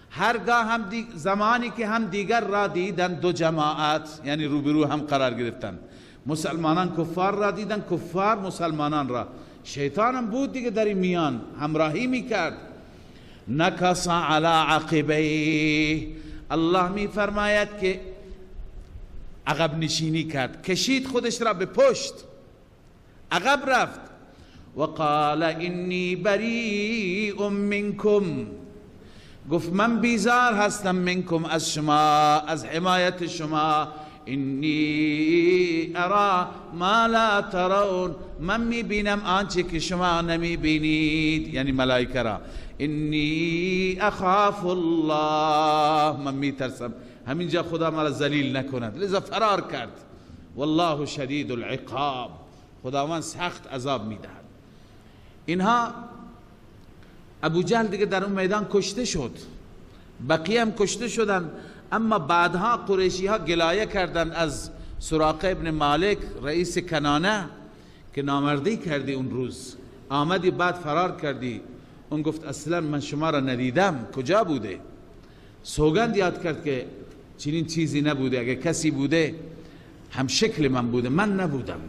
هرگاه هم زمانی که هم دیگر را دیدن دو جماعت، یعنی روبرو هم قرار گرفتن، مسلمانان کفار را دیدن، کفار مسلمانان را. شیطان هم بود دیگه در این میان، همراهی میکرد. نکس علی عقبیه، الله میفرماید که عقب نشینی کرد، کشید خودش را به پشت، عقب رفت. و قال انی بریء منکم، گفت من بیزار هستم، منکم از شما، از حمایت شما. انی ارا ما لا ترون، من میبینم آنچه که شما نمیبینید، یعنی ملائکه را. انی اخاف الله، من میترسم همینجا خدا مرا ذلیل نکند، لذا فرار کرد. والله شدید العقاب، خداوند سخت عذاب میدهد. اینها ابو جهل دیگه در اون میدان کشته شد، بقیه هم کشته شدن. اما بعدها قریشی ها گلایه کردند از سراقه ابن مالک رئیس کنانه که نامردی کردی اون روز، آمدی بعد فرار کردی. اون گفت اصلا من شما را ندیدم، کجا بوده؟ سوگند یاد کرد که چنین چیزی نبوده، اگه کسی بوده هم شکل من بوده، من نبودم.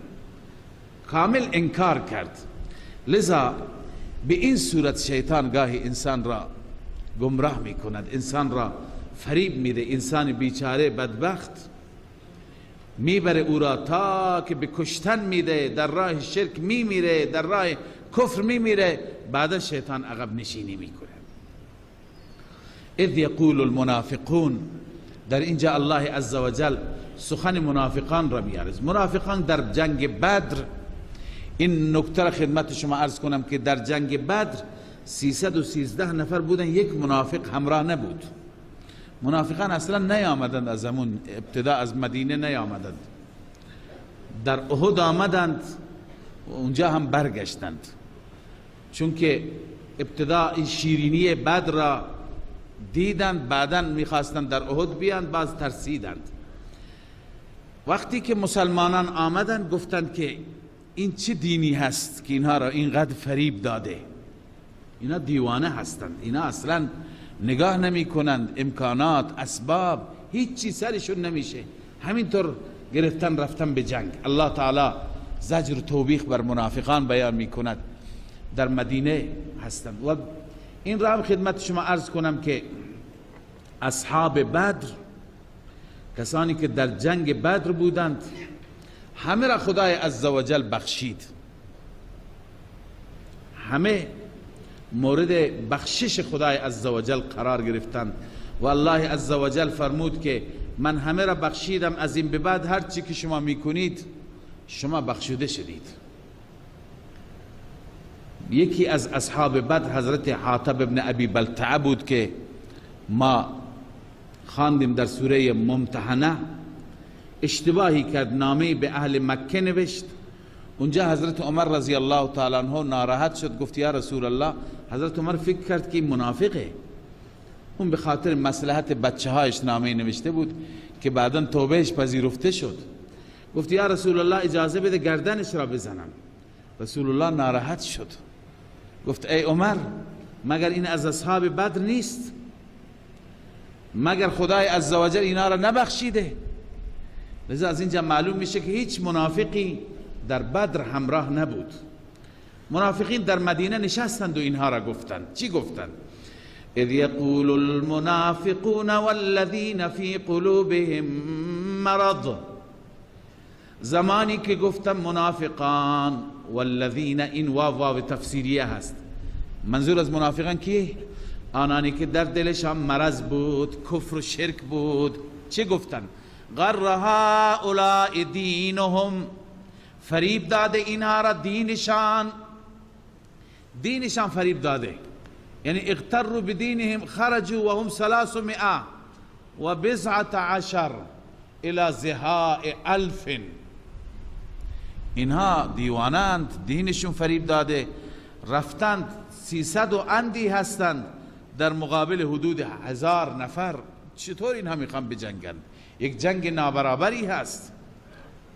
کامل انکار کرد. لذا به این صورت شیطان گاهی انسان را گمراه میکند، انسان را فریب میده، انسان بیچاره بدبخت میبره او را تا که به کشتن میده، در راه شرک میمیره، در راه کفر میمیره، بعد شیطان عقب نشینی میکنه. اذ یقول المنافقون، در اینجا الله عزوجل سخن منافقان را میارز. منافقان در جنگ بدر، این نکته را خدمت شما عرض کنم که در جنگ بدر 313 نفر بودن، یک منافق همراه نبود. منافقان اصلا نیامدند، از همون ابتدا از مدینه نیامدند، در احد آمدند و اونجا هم برگشتند، چون که ابتدا این شیرینی بدر را دیدند، بعدا میخواستند در احد بیاند، باز ترسیدند. وقتی که مسلمانان آمدند گفتند که این چه دینی هست که اینها را اینقدر فریب داده، اینا دیوانه هستند، اینا اصلا نگاه نمی کنند، امکانات، اسباب، هیچ چیز سرشون نمیشه، همینطور گرفتن رفتن به جنگ. الله تعالی زجر و توبیخ بر منافقان بیان می کند، در مدینه هستند. و این را هم خدمت شما عرض کنم که اصحاب بدر کسانی که در جنگ بدر بودند، همه را خدای عزوجل بخشید، همه مورد بخشش خدای عزوجل قرار گرفتند. و الله عزوجل فرمود که من همه را بخشیدم، از این به بعد هر چی که شما میکنید شما بخشوده شدید. یکی از اصحاب بدر حضرت حاطب ابن ابی بلتعه بود که ما خواندیم در سوره ممتحنه. اشتباهی کرد، نامه به اهل مکه نوشت. اونجا حضرت عمر رضی الله تعالی عنه ناراحت شد، گفت یا رسول الله. حضرت عمر فکر کرد که این منافقه، اون به خاطر مصلحت بچه هایش نامه نوشته بود که بعدا توبهش پذیرفته شد. گفت یا رسول الله اجازه بده گردنش را بزنم. رسول الله ناراحت شد، گفت ای عمر، مگر این از اصحاب بدر نیست؟ مگر خدای عزوجل اینا را نبخشیده؟ لذا از اینجا معلوم میشه که هیچ منافقی در بدر همراه نبود. منافقین در مدینه نشستند و اینها را گفتند. چی گفتند؟ اذ یقول المنافقون والذین فی قلوبهم مرض. زمانی که گفتم منافقان، والذین، این واو واو تفسیریه هست، منظور از منافقان کیه؟ آنانی که در دلشان مرض بود، کفر و شرک بود. چه گفتن؟ غر هؤلاء دینهم، فریب داده اینها را دینشان، دینشان فریب داده، یعنی اغتروا بدینهم خرجوا وهم 319 الى زهاء 1000. اینها دیوانند، دینشون فریب داده، رفتند 300 و اندی هستند در مقابل حدود 1000 نفر. چطور اینها میخوان بجنگند؟ یک جنگ نابرابری هست،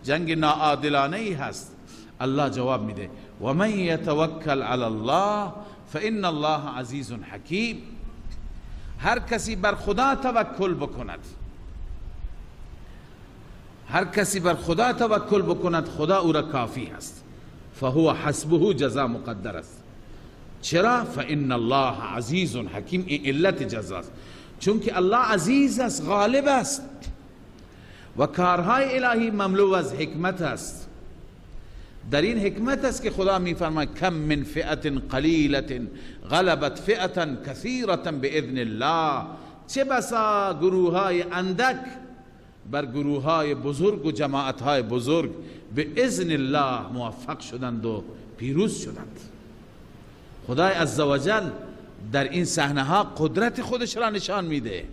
جنگ ناعادلانه ای هست. الله جواب میده و من یتوکل علی الله فان الله عزیز حکیم. هر کسی بر خدا توکل بکند، هر کسی بر خدا توکل بکند، خدا او را کافی هست. فهو حسبه، جزا مقدر است. چرا؟ فان الله عزیز حکیم. این علت جزا است، چون که الله عزیز است، غالب است و کارهای الهی مملو از حکمت است. در این حکمت است که خدا میفرماید کم من فئة قلیلة غلبت فئة کثیرة باذن الله. چه بسا گروه های اندک بر گروه های بزرگ و جماعت های بزرگ به اذن الله موفق شدند و پیروز شدند. خدای عزوجل در این صحنه ها قدرت خودش را نشان میده.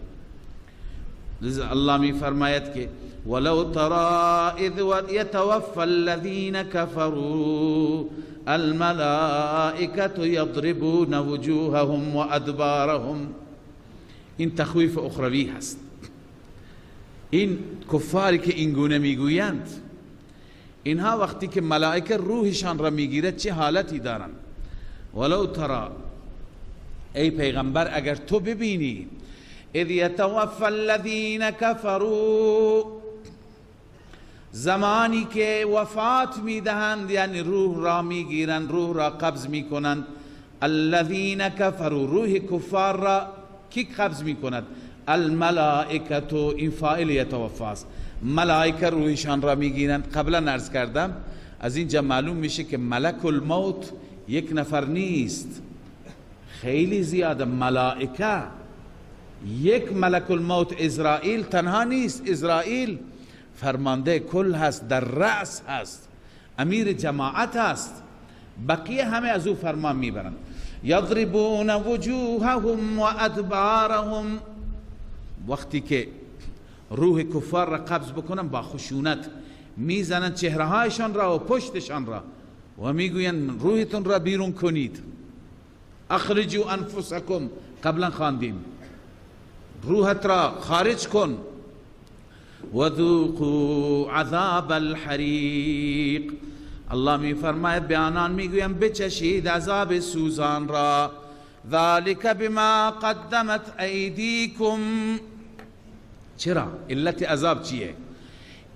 لذا الله می فرماید که ولو ترى اذ يتوفى الذين كفروا الملائكة يضربون وجوههم وادبارهم. این تخویف اخروی هست. این کفاری که این گونه میگویند، اینها وقتی که ملائکه روحشان را میگیرد چه حالتی دارند؟ ولو ترى، ای پیغمبر اگر تو ببینی، اذ یتوفى الذین کفروا، زمانی که وفات میدهند، یعنی روح را میگیرند، روح را قبض میکنند. الذین کفروا، روح کفار را کی قبض میکند؟ الملائکه. این فاعل یتوفاست، ملائکه روحشان را میگیرند. قبلا عرض کردم از اینجا معلوم میشه که ملک الموت یک نفر نیست، خیلی زیاده ملائکه. یک ملک الموت عزرائیل تنها نیست، عزرائیل فرمانده کل هست، در رأس هست، امیر جماعت هست، بقیه همه از او فرمان میبرند. یضربون وجوههم و ادبارهم، وقتی که روح کفار را قبض بکنن با خشونت میزنند چهرهایشان را و پشتشان را و میگویند روحتون را بیرون کنید. اخرجوا انفسکم، قبلا خواندیم، روحت را خارج کن. وذوقوا عذاب الحریق، الله می فرماید به آنان میگویم بچشید عذاب سوزان را. ذلك بما قدمت ایدیکم. چرا؟ علت عذاب چیه؟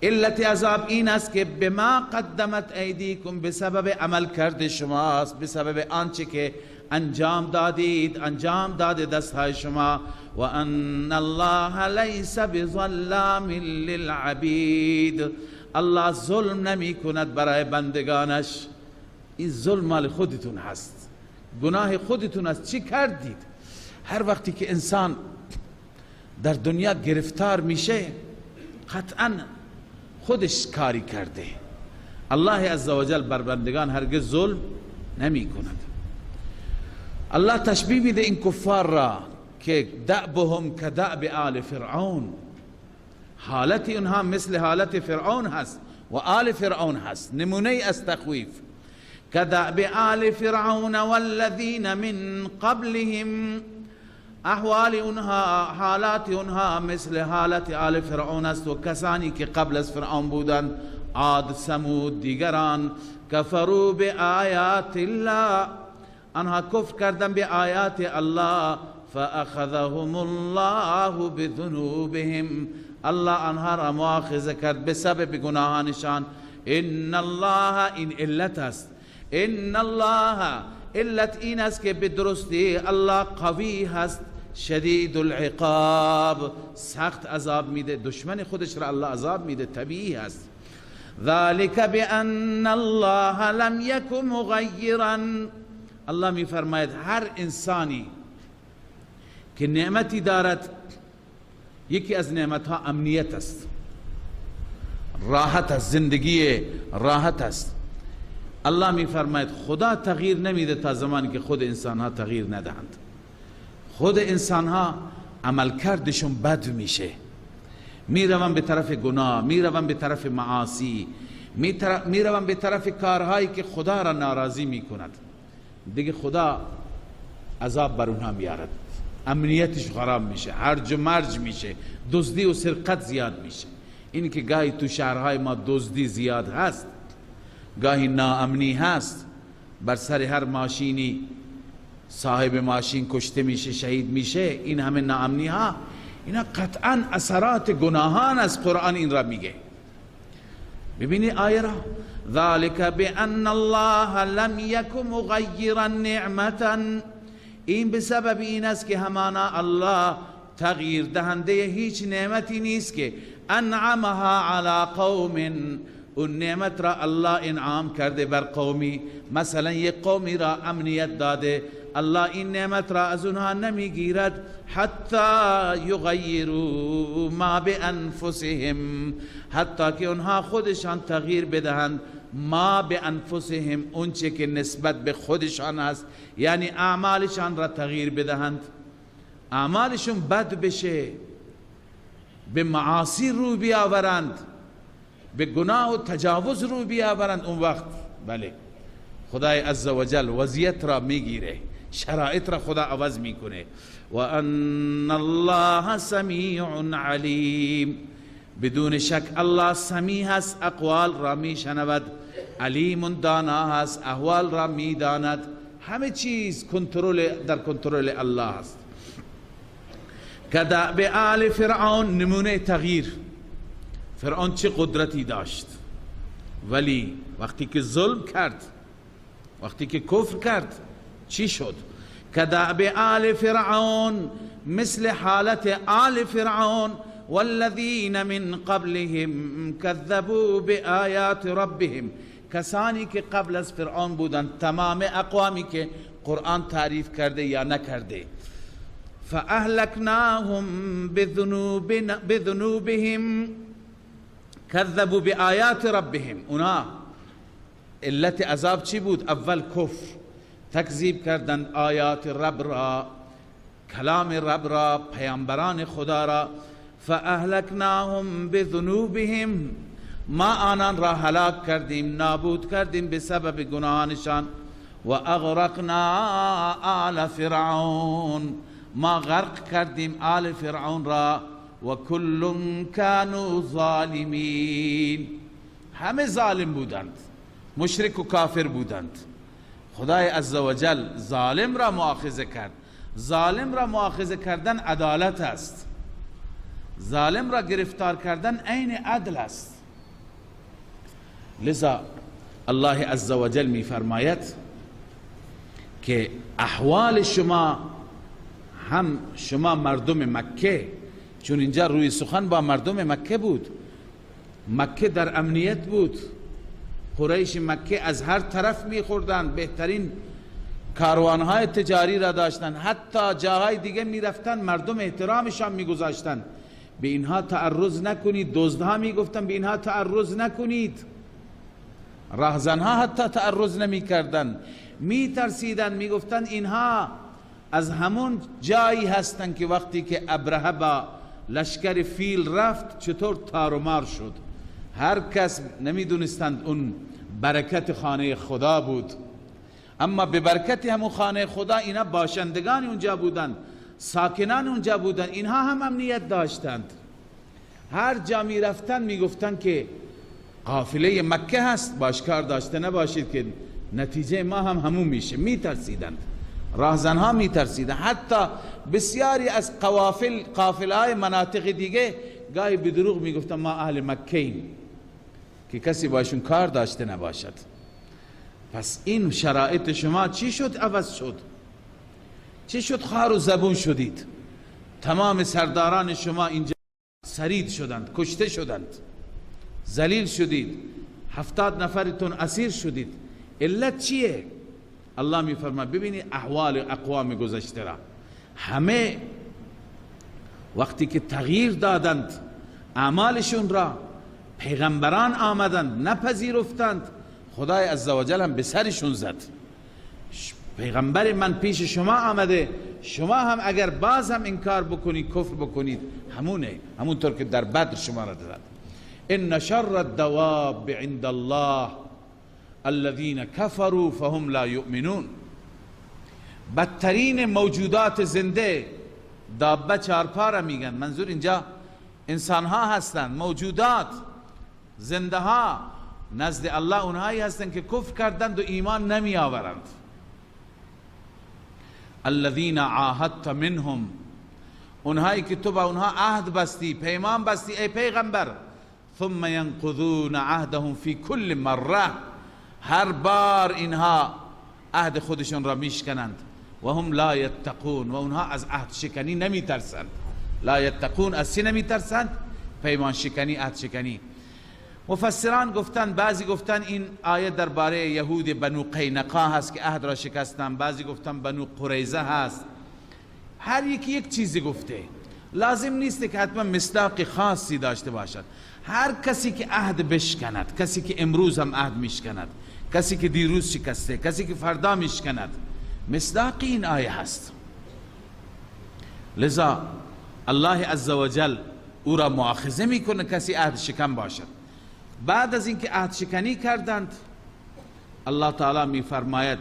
علت عذاب این است که بما قدمت ایدیکم، به سبب عمل کرد شماست، به سبب آنچه که انجام دادید، انجام داده دستهای شما. و ان الله لیس بظلام للعبید. الله ظلم نمی کند برای بندگانش. این ظلم مال خودتون هست، گناه خودتون است. چی کردید؟ هر وقتی که انسان در دنیا گرفتار میشه قطعا خودش کاری کرده. الله عزوجل بر بندگان هرگز ظلم نمی کند. الله تشبیه میده این کفار را که دأبهم کدأب آل فرعون، حالت اونها مثل حالت فرعون هست و آل فرعون هست، نمونه از تخویف. کدأب آل فرعون والذین من قبلهم، احوال اونها، حالات اونها مثل حالت آل فرعون است و کسانی که قبل از فرعون بودند، عاد، ثمود، دیگران. کفروا بآیات الله، آنها کفر کردن به آیات الله. فأخذهم الله بذنوبهم، الله آنها را مؤاخذه کرد به سبب گناهانشان. ان الله، این علت است، ان الله علت این است که به درستی الله قوی هست، شدید العقاب، سخت عذاب میده. دشمن خودش را الله عذاب میده، طبیعی هست. ذلك بأن الله لم يك مغیرا. الله میفرماید هر انسانی که نعمتی دارد، یکی از نعمتها امنیت است، راحت است، زندگی راحت است. الله میفرماید خدا تغییر نمیده تا زمانی که خود انسانها تغییر ندهند. خود انسانها عملکردشون بد میشه، میرون به طرف گناه، میرون به طرف معاصی، میرون به طرف کارهایی که خدا را ناراضی میکند. دیگه خدا عذاب بر اونها میارد، امنیتش خراب میشه، هرج و مرج میشه، دزدی و سرقت زیاد میشه. این که گاهی تو شهرهای ما دزدی زیاد هست، گاهی ناامنی هست، بر سر هر ماشینی صاحب ماشین کشته میشه، شهید میشه، این همه ناامنی ها، اینا قطعا اثرات گناهان از قرآن این را میگه. ببینی آیه را، ذلك بأن الله لم يك مغیرا نعمتا، این به سبب این است که همانا الله تغییر دهنده هیچ نعمتی نیست که انعمها علی قوم، اون نعمت را الله انعام کرده بر قومی. مثلا یک قومی را امنیت داده، الله این نعمت را از اونها نمیگیرد حتی یغیروا ما بانفسهم، حتی که اونها خودشان تغییر بدهند. ما بانفسهم، اونچه که نسبت به خودشان است، یعنی اعمالشان را تغییر بدهند، اعمالشون بد بشه، به معاصی رو بیاورند، به گناه و تجاوز رو بیاورند. اون وقت بله خدای عزوجل وضعیت را میگیره، شرایط را خدا عوض میکنه. و ان الله سمیع علیم، بدون شک الله سمیع هست، اقوال را میشنود، علیم دانا هست، احوال را میداند، همه چیز کنترل در کنترل الله هست. کدأب آل فرعون، نمونه تغییر. فرعون چه قدرتی داشت، ولی وقتی که ظلم کرد، وقتی که کفر کرد، چی شد؟ کدأب آل فرعون، مثل حالت آل فرعون. والذین من قبلهم کذبوا بآیات ربهم، کسانی که قبل از فرعون بودند، تمام اقوامی که قرآن تعریف کرده یا نکرده. فأهلکناهم بذنوبهم کذبوا بآیات ربهم. اونا علت عذاب چی بود؟ اول کفر، تکذیب کردند آیات رب را، کلام رب را، پیامبران خدا را. فأهلکناهم بذنوبهم، ما آنان را هلاک کردیم، نابود کردیم به سبب گناهانشان. و اغرقنا آل فرعون، ما غرق کردیم آل فرعون را. و کل کانوا ظالمین، همه ظالم بودند، مشرک و کافر بودند. خدای عزوجل ظالم را مؤاخذه کرد. ظالم را مؤاخذه کردن عدالت است، ظالم را گرفتار کردن عین عدل است. لذا الله عزوجل می فرماید که احوال شما هم شما مردم مکه، چون اینجا روی سخن با مردم مکه بود، مکه در امنیت بود، قریش مکه از هر طرف میخوردند، بهترین کاروانهای تجاری را داشتند، حتی جاهای دیگه میرفتند مردم احترامشان میگذاشتند. به اینها تعرض نکنید، دزدها میگفتند به اینها تعرض نکنید، راهزنها حتی تعرض نمیکردند، میترسیدند، میگفتند اینها از همون جایی هستند که وقتی که ابرهه با لشکر فیل رفت چطور تارومار شد. هر کس نمیدونستند اون برکت خانه خدا بود، اما به برکت همون خانه خدا اینا باشندگان اونجا بودند، ساکنان اونجا بودند، اینها هم امنیت داشتند. هر جا می رفتند می گفتند که قافله مکه هست، باشکار داشته نباشید که نتیجه ما هم همون میشه. می ترسیدند، راهزنها می ترسیدند، حتی بسیاری از قوافل، قافله های مناطق دیگه گاهی به دروغ می گفتند ما اهل مکه ایم که کسی باشون کار داشته نباشد. پس این شرایط شما چی شد؟ عوض شد. چی شد؟ خار و زبون شدید. تمام سرداران شما اینجا سرید شدند، کشته شدند، ذلیل شدید، 70 نفرتون اسیر شدید. علت چیه؟ الله میفرماید ببینید احوال اقوام گذشته را، همه وقتی که تغییر دادند اعمالشون را، پیغمبران آمدند نپذیرفتند، خدای عزوجل هم به سرشون زد. پیغمبر من پیش شما آمده، شما هم اگر باز هم انکار بکنید، کفر بکنید، همونه، همونطور که در بدر شما را داد. ان شر الدواب عند الله الذين كفروا فهم لا يؤمنون. بدترین موجودات زنده، دابه چارپا را میگن، منظور اینجا انسان ها هستند، موجودات زنده ها نزد الله اونهایی هستند که کفر کردند و ایمان نمی آورند. الذين عاهدت منهم، اونهایی که تو با اونها عهد بستی، پیمان بستی ای پیغمبر. ثم ينقضون عهدهم في كل مره، هر بار اینها عهد خودشون را میشکنند. و هم لا یتقون، و اونها از عهد شکنی نمیترسند. لا یتقون از چی نمیترسند؟ پیمان شکنی، عهد شکنی. مفسران گفتن، بعضی گفتن این آیه درباره یهود بنو قینقا هست که عهد را شکستن، بعضی گفتن بنو قریظه هست. هر یکی یک چیزی گفته، لازم نیست که حتما مصداق خاصی داشته باشد. هر کسی که عهد بشکند، کسی که امروز هم عهد میشکند، کسی که دیروز شکسته، کسی که فردا میشکند، مصداق این آیه هست. لذا الله عزوجل او را مؤاخذه میکنه کسی عهد شکن باشد. بعد از اینکه عهد شکنی کردند، الله تعالی میفرماید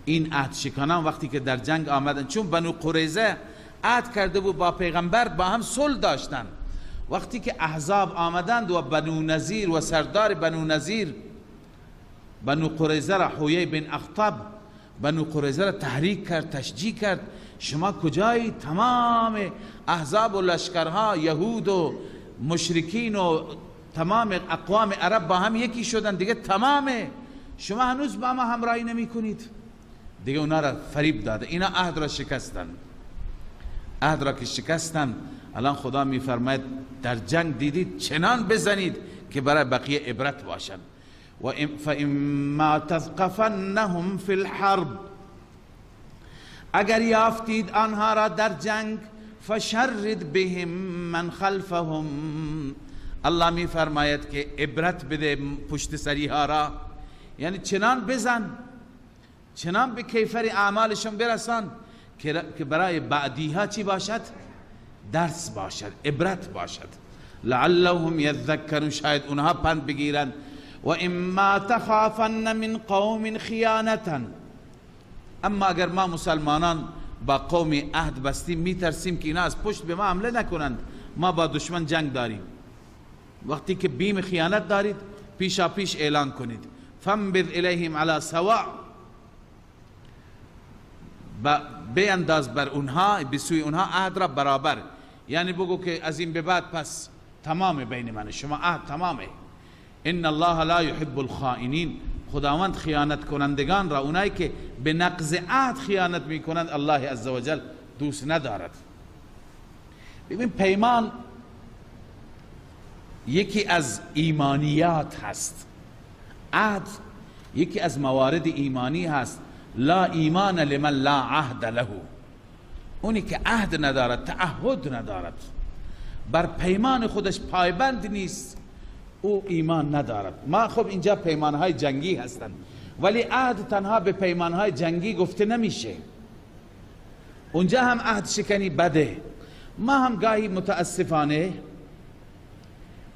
این عهد شکنان وقتی که در جنگ آمدند، چون بنو قریظه عهد کرده بود با پیغمبر، با هم صلح داشتند، وقتی که احزاب آمدند و بنو نظیر و سردار بنو نظیر بنو قریظه را، حویی بن اخطب، بنو قریظه را تحریک کرد، تشجیع کرد، شما کجایی؟ تمام احزاب و لشکرها، یهود و مشرکین و تمام اقوام عرب با هم یکی شدن دیگه، تمامه، شما هنوز با ما همراهی نمی کنید دیگه. اونا را فریب داده، اینا عهد را شکستن. عهد را که شکستن، الان خدا میفرماید در جنگ دیدید چنان بزنید که برای بقیه عبرت باشند. و فاما تثقفنهم فی الحرب، اگر یافتید آنها را در جنگ، فشرد بهم من خلفهم، الله می فرماید که عبرت بده پشت سری ها را، یعنی چنان بزن، چنان به کیفر اعمالشون برسان که برای بعدی ها چی باشد؟ درس باشد، عبرت باشد. لعلهم یذکرون، شاید اونها پند بگیرند. و اما تخافن من قوم خیانتا، اما اگر ما مسلمانان با قوم عهد بستیم، میترسیم که اینا از پشت به ما حمله نکنند، ما با دشمن جنگ داریم، وقتی که بیم خیانت دارید پیشا پیش اعلان کنید. فانبذ الیهم علی سواء، بینداز بر اونها، به سوی اونها عهد را برابر، یعنی بگو که از این به بعد پس تمام بین من شما عهد تمامه. ان الله لا يحب الخائنین، خداوند خیانت کنندگان را، اونایی که به نقض عهد خیانت میکنند، الله عزوجل دوست ندارد. ببین، پیمان یکی از ایمانیات هست، عهد یکی از موارد ایمانی هست. لا ایمان لمن لا عهد له، اونی که عهد ندارد، تعهد ندارد، بر پیمان خودش پایبند نیست، او ایمان ندارد. ما خب اینجا پیمانهای جنگی هستند، ولی عهد تنها به پیمانهای جنگی گفته نمیشه، اونجا هم عهد شکنی بده. ما هم گاهی متاسفانه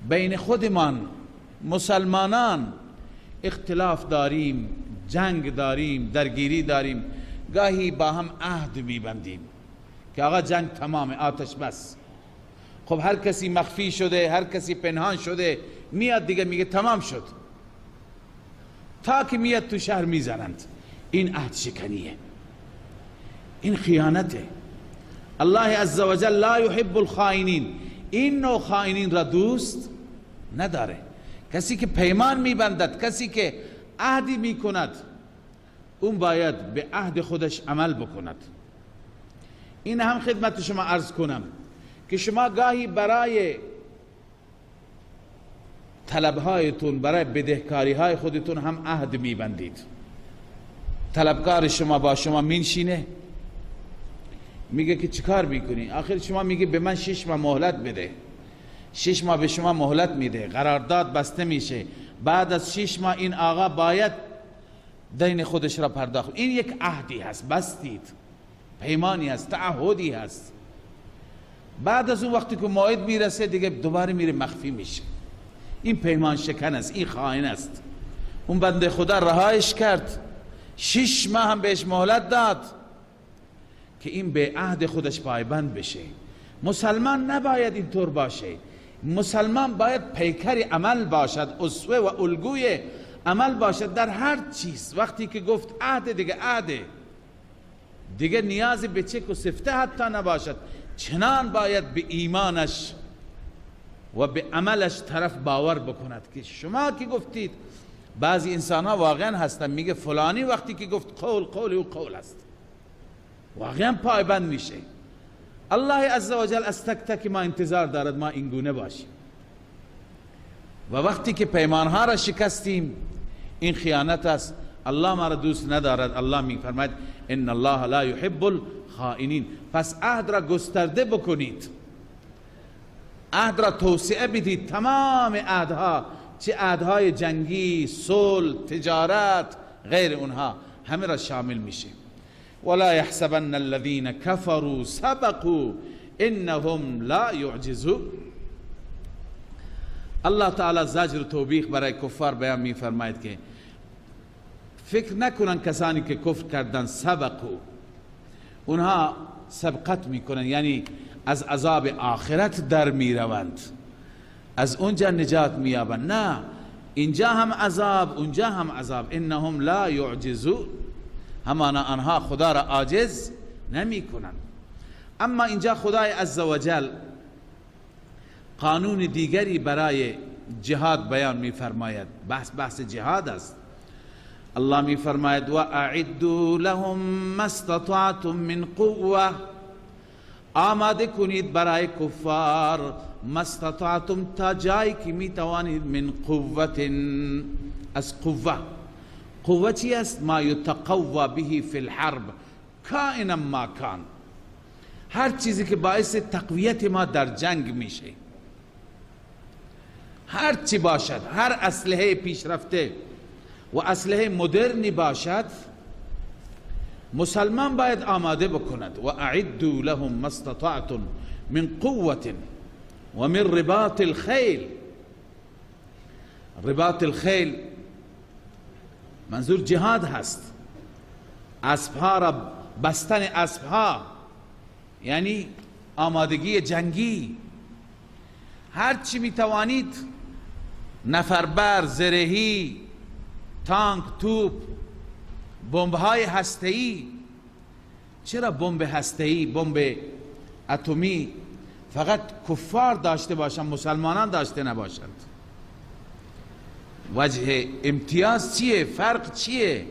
بین خودمان مسلمانان اختلاف داریم، جنگ داریم، درگیری داریم، گاهی با هم عهد میبندیم که آقا جنگ تمامه، آتش بس. خب هر کسی مخفی شده، هر کسی پنهان شده، میاد دیگه میگه تمام شد، تا که میاد تو شهر میزنند. این عهد شکنیه، این خیانته. الله عزوجل لا یحب الخائنین، این نوع خائنین را دوست نداره. کسی که پیمان میبندد، کسی که عهدی میکند، اون باید به عهد خودش عمل بکند. این هم خدمت شما عرض کنم که شما گاهی برای طلبهایتون، برای بدهکاری های خودتون هم عهد میبندید. طلبکار شما با شما مینشینه، میگه که چیکار میکنی؟ آخر شما میگه به من 6 ماه مهلت بده. 6 ماه به شما مهلت میده، قرارداد بسته میشه، بعد از 6 ماه این آقا باید دین خودش را پرداخت. این یک عهدی هست، بستید، پیمانی هست، تعهدی هست. بعد از اون وقتی که موعد میرسه دیگه دوباره میره مخفی میشه. این پیمان شکن است، این خائن است. اون بنده خدا رهایش کرد، 6 ماه هم بهش مهلت داد که این به عهد خودش پایبند بشه. مسلمان نباید اینطور باشه. مسلمان باید پیکر عمل باشد، اسوه و الگوی عمل باشد در هر چیز. وقتی که گفت عهد، دیگه عهد، دیگه نیاز به چک و سفته حتی نباشد. چنان باید به ایمانش و به عملش طرف باور بکند که شما که گفتید. بعضی انسان ها واقعا هستن میگه فلانی وقتی که گفت قول، قول او قول است، واقعا پایبند میشه. الله عزوجل از تک تک ما انتظار دارد ما اینگونه باشیم. و وقتی که پیمانها را شکستیم، این خیانت است. الله ما را دوست ندارد. الله میفرماید ان الله لا یحب الخائنین. پس عهد را گسترده بکنید، عهد را توسعه بدید. تمام عهدها، چه عهدهای جنگی، صلح، تجارت، غیر اونها، همه را شامل میشه. ولا يحسبن الذين كفروا سبقوا انهم لا يعجزون. الله تعالی زجر و توبیخ برای کفار بیان میفرماید که فکر نکنن کسانی که کفر کردن سبقو، اونها سبقت میکنن، یعنی از عذاب آخرت در میروند، از اونجا نجات مییابند. نه، اینجا هم عذاب، اونجا هم عذاب. انهم لا يعجزون، همانا آنها خدا را عاجز نمی کنند. اما اینجا خدای عزوجل قانون دیگری برای جهاد بیان می فرماید. بحث جهاد است. الله می فرماید و اعدوا لهم ما استطعتم من قوة، آماده کنید برای کفار ما استطعتم، تا جایی که می توانید، من قوة، از قوة. قوة چی است؟ ما یتقوی به فی الحرب کائنا ما کان، هر چیزی که باعث تقویت ما در جنگ میشه، هر چی باشد، هر اسلحه پیشرفته و اسلحه مدرنی باشد، مسلمان باید آماده بکند. و اعدوا لهم ما استطعتم من قوة و من رباط الخیل. رباط الخیل منظور جهاد هست، اسبها را بستن، اسبها یعنی آمادگی جنگی. هر چی میتوانید، نفربر، زرهی، تانک، توپ، بمب‌های هسته‌ای. چرا بمب هسته‌ای، بمب اتمی فقط کفار داشته باشند، مسلمانان داشته نباشند؟ وجه امتیاز چیه؟ فرق چیه؟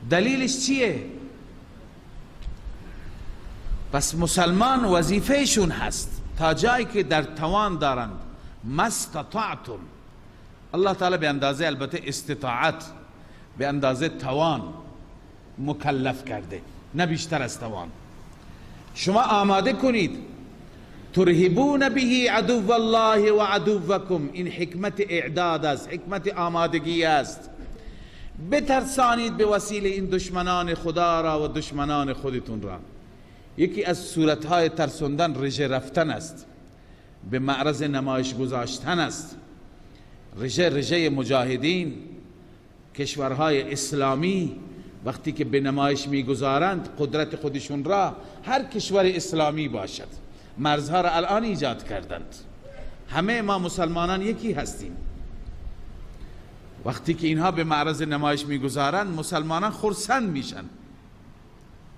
دلیلش چیه؟ پس مسلمان وظیفهشون هست تا جایی که در توان دارند، ما استطعتم، الله تعالی به اندازه البته استطاعت، به اندازه توان مکلف کرده، نه بیشتر از توان. شما آماده کنید. ترهبون به عدو الله و عدوکم، این حکمت اعداد است، حکمت آمادگی است. بترسانید به وسیله این دشمنان خدا را و دشمنان خودتون را. یکی از صورتهای ترسوندن رژه رفتن است، به معرض نمایش گذاشتن است. رژه مجاهدین کشورهای اسلامی وقتی که به نمایش میگذارند قدرت خودشون را، هر کشور اسلامی باشد، مرزها را الان ایجاد کردند. همه ما مسلمانان یکی هستیم. وقتی که اینها به معرض نمایش میگذارند مسلمانان خرسند میشن.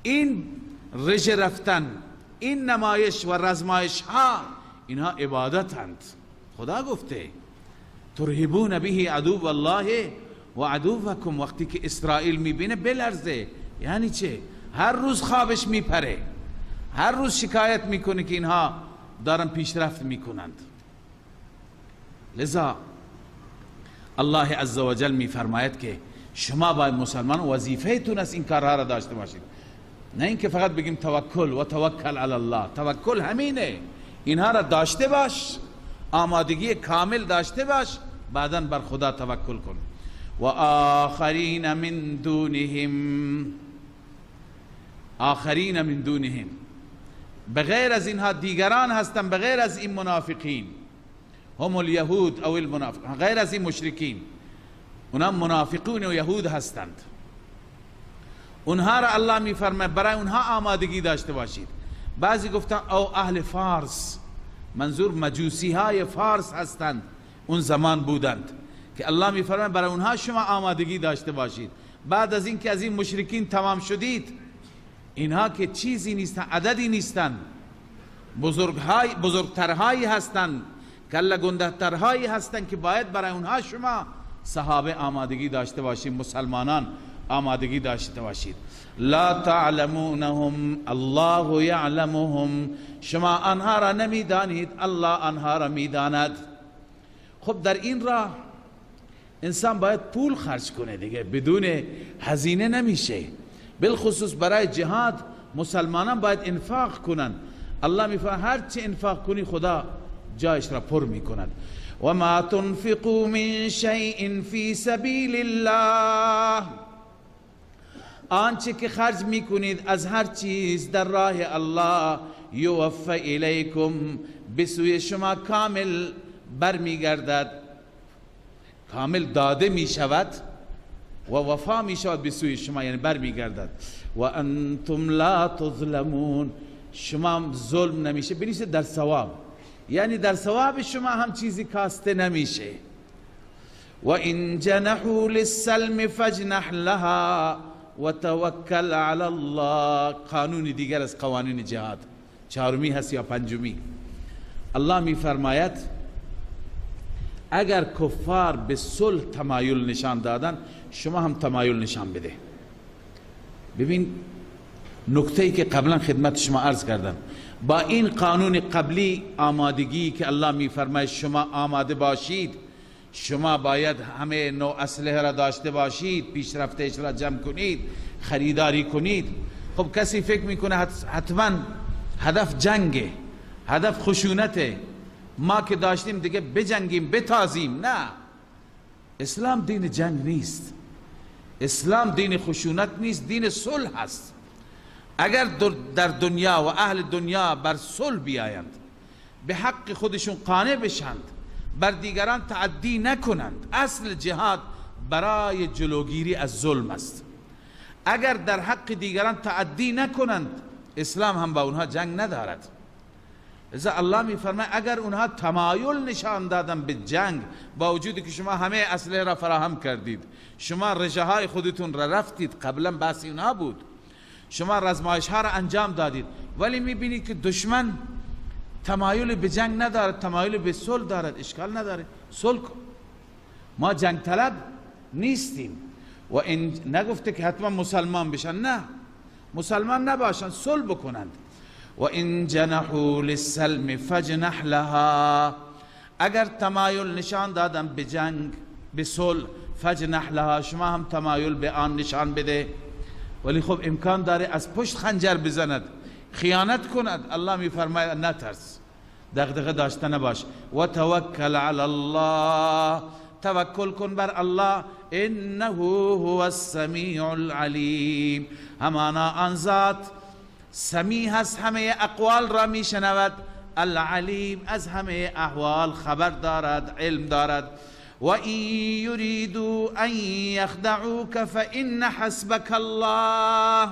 این رژه رفتن، این نمایش و رزمایش ها، اینها عبادتند. خدا گفته ترهبون به عدو الله و عدوکم. وقتی که اسرائیل میبینه بلرزه، یعنی چه؟ هر روز خوابش میپره، هر روز شکایت میکنه که اینها دارن پیشرفت میکنند. لذا الله عزوجل میفرماید که شما باید مسلمان وظیفه تون است این کارها را داشته باشید، نه اینکه فقط بگیم توکل و توکل علی الله. توکل همینه، اینها را داشته باش، آمادگی کامل داشته باش، بعدا بر خدا توکل کن. و آخرین من دونهم، آخرین من دونهم، بغیر از اینها دیگران هستند، بغیر از این منافقین، هم الیهود او المنافقین، غیر از این مشرکین، اونا منافقون و یهود هستند. اونها را الله میفرماید برای اونها آمادگی داشته باشید. بعضی گفتن او اهل فارس، منظور مجوسی های فارس هستند، اون زمان بودند که الله میفرماید برای اونها شما آمادگی داشته باشید. بعد از اینکه از این مشرکین تمام شدید، اینها که چیزی نیستن، عددی نیستن، بزرگترهایی هستند، کله گنده‌ترهایی هستند که باید برای اونها شما صحابه آمادگی داشته باشید، مسلمانان آمادگی داشته باشید. لا تعلمونهم الله یعلمهم، شما آنها را نمیدانید، الله آنها را میداند. خب در این راه انسان باید پول خرج کنه دیگه، بدون هزینه نمیشه. بالخصوص برای جهاد مسلمانان باید انفاق کنن. الله میفرماید هر چه انفاق کنی خدا جایش را پر میکند. و ما تنفقوا من شیء فی سبیل الله، آنچه که خرج میکنید از هر چیز در راه الله، یوفى الیکم، به سوی شما کامل برمیگردد، کامل داده میشود و وفا میشود به سوی شما، یعنی برمیگردد. و انتم لا تظلمون، شما ظلم نمیشه. بنویسید در ثواب، یعنی در ثواب شما هم چیزی کاسته نمیشه. و ان جنحوا للسلم فاجنح لها و توکل علی الله. قانون دیگر از قوانین جهاد، چهارمی هست یا پنجمی. الله میفرماید اگر کفار به صلح تمایل نشان دادن، شما هم تمایل نشان بده. ببین نکته‌ای که قبلا خدمت شما عرض کردم، با این قانون قبلی آمادگی که الله میفرماید شما آماده باشید، شما باید همه نوع اسلحه را داشته باشید، پیشرفتش را جمع کنید، خریداری کنید. خب کسی فکر میکنه حتما هدف جنگه، هدف خشونته، ما که داشتیم دیگه بجنگیم بتازیم. نه، اسلام دین جنگ نیست، اسلام دین خشونت نیست، دین صلح است. اگر در دنیا و اهل دنیا بر صلح بیایند، به حق خودشون قانع بشند، بر دیگران تعدی نکنند، اصل جهاد برای جلوگیری از ظلم است. اگر در حق دیگران تعدی نکنند، اسلام هم با اونها جنگ ندارد. لذا الله میفرماید اگر اونها تمایل نشان دادن به جنگ، با وجودی که شما همه اسلحه را فراهم کردید، شما رژه های خودتون را رفتید، قبلا بحث اونها بود، شما رزمایش ها را انجام دادید، ولی میبینید که دشمن تمایل به جنگ ندارد، تمایل به صلح دارد، اشکال نداره، صلح کن، ما جنگ طلب نیستیم. و این نگفته که حتما مسلمان بشن، نه، مسلمان نباشن، صلح بکنند. و ان جنحوا للسلم فاجنح لها، اگر تمایل نشان دادن به جنگ، به صلح، فاجنح لها، شما هم تمایل به آن نشان بده. ولی خب امکان داره از پشت خنجر بزند، خیانت کند. الله میفرماید نترس، دغدغه داشته نباش. و توکل علی الله، توکل کن بر الله. انه هو السمیع العلیم، همانا آن ذات سمیع هست، همه اقوال را میشنود، العلیم از همه احوال خبر دارد، علم دارد. و این یریدوا ان یخدعوک فان حسبک الله،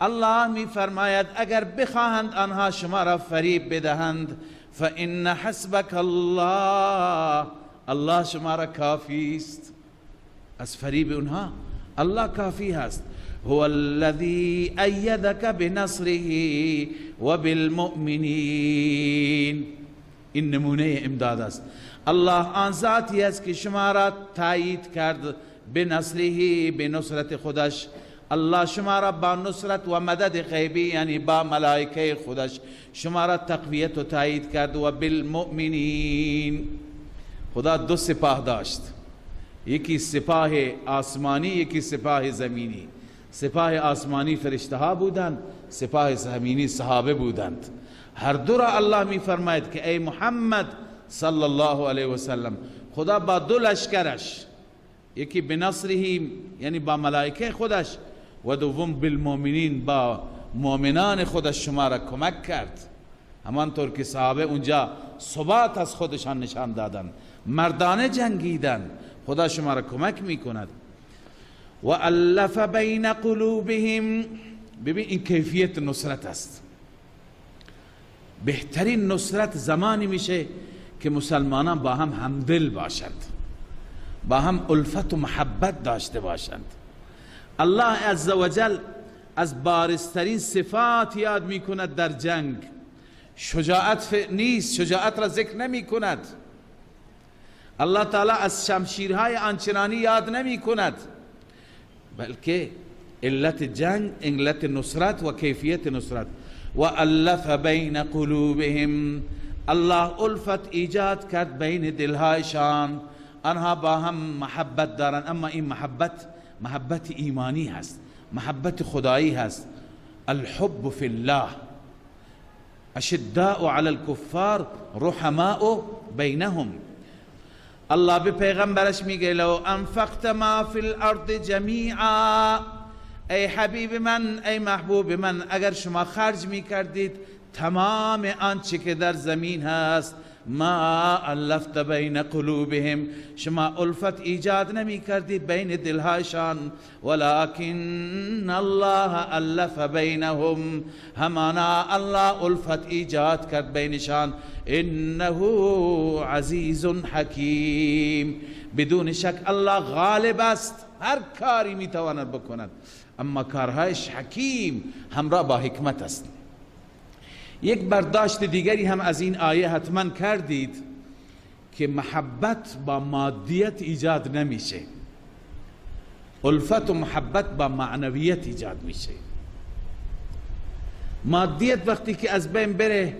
الله می فرماید اگر بخواهند آنها شما را فریب بدهند، فان حسبک الله، الله شما را کافی است. از فریب اونها الله کافی هست. هو الذی ایدک بنصره وبالمؤمنین، این نمونه امداد است. الله آن ذاتی است که شما را تایید کرد، بنصره، به نصرت خودش. الله شما را با نصرت و مدد غیبی، یعنی با ملائکه خودش، شما را تقویت و تایید کرد. و بالمؤمنین، خدا دو سپاه داشت، یکی سپاه آسمانی، یکی سپاه زمینی. سپاه آسمانی فرشته ها بودند، سپاه زمینی صحابه بودند. هر دو را الله می فرماید که ای محمد صلی الله علیه و سلم، خدا با دو لشکرش، یکی بنصره یعنی با ملائکه خودش، و دوم بالمؤمنین، با مؤمنان خودش شما را کمک کرد. همانطور که صحابه اونجا ثبات از خودشان نشان دادن، مردانه جنگیدن، خدا شما را کمک میکند. و الف بین قلوبهم، ببین این کیفیت نصرت است. بهترین نصرت زمانی میشه که مسلمانان با هم همدل باشند، با هم الفت و محبت داشته باشند. الله عزوجل از بارزترین صفات یاد میکند در جنگ. شجاعت نیست، شجاعت را ذکر نمی کند. الله تعالی از شمشیرهای آنچنانی یاد نمی کند، بلکه علت جنگ، علت نصرت و کیفیت نصرت. و الف بین قلوبهم، الله الفت ایجاد کرد بین دلهایشان، آنها با هم محبت دارند. اما این محبت، محبت ایمانی هست، محبت خدایی هست. الحب فی الله، اشداء علی الكفار رحماء بینهم. الله به پیغمبرش میگه لو انفقت ما فی الارض جمیعا، ای حبیب من، ای محبوب من، اگر شما خرج میکردید تمام آنچه که در زمین هست، ما الفت بین قلوبهم، شما الفت ایجاد نمی کردید بین دلهایشان، ولكن الله الف بینهم، همانا الله الفت ایجاد کرد بینشان، انه عزیز حکیم. بدون شک الله غالب است، هر کاری میتواند بکند، اما کارهایش حکیم، همراه با حکمت است. یک برداشت دیگری هم از این آیه حتما کردید که محبت با مادیت ایجاد نمیشه، الفت و محبت با معنویت ایجاد میشه. مادیت وقتی که از بین بره،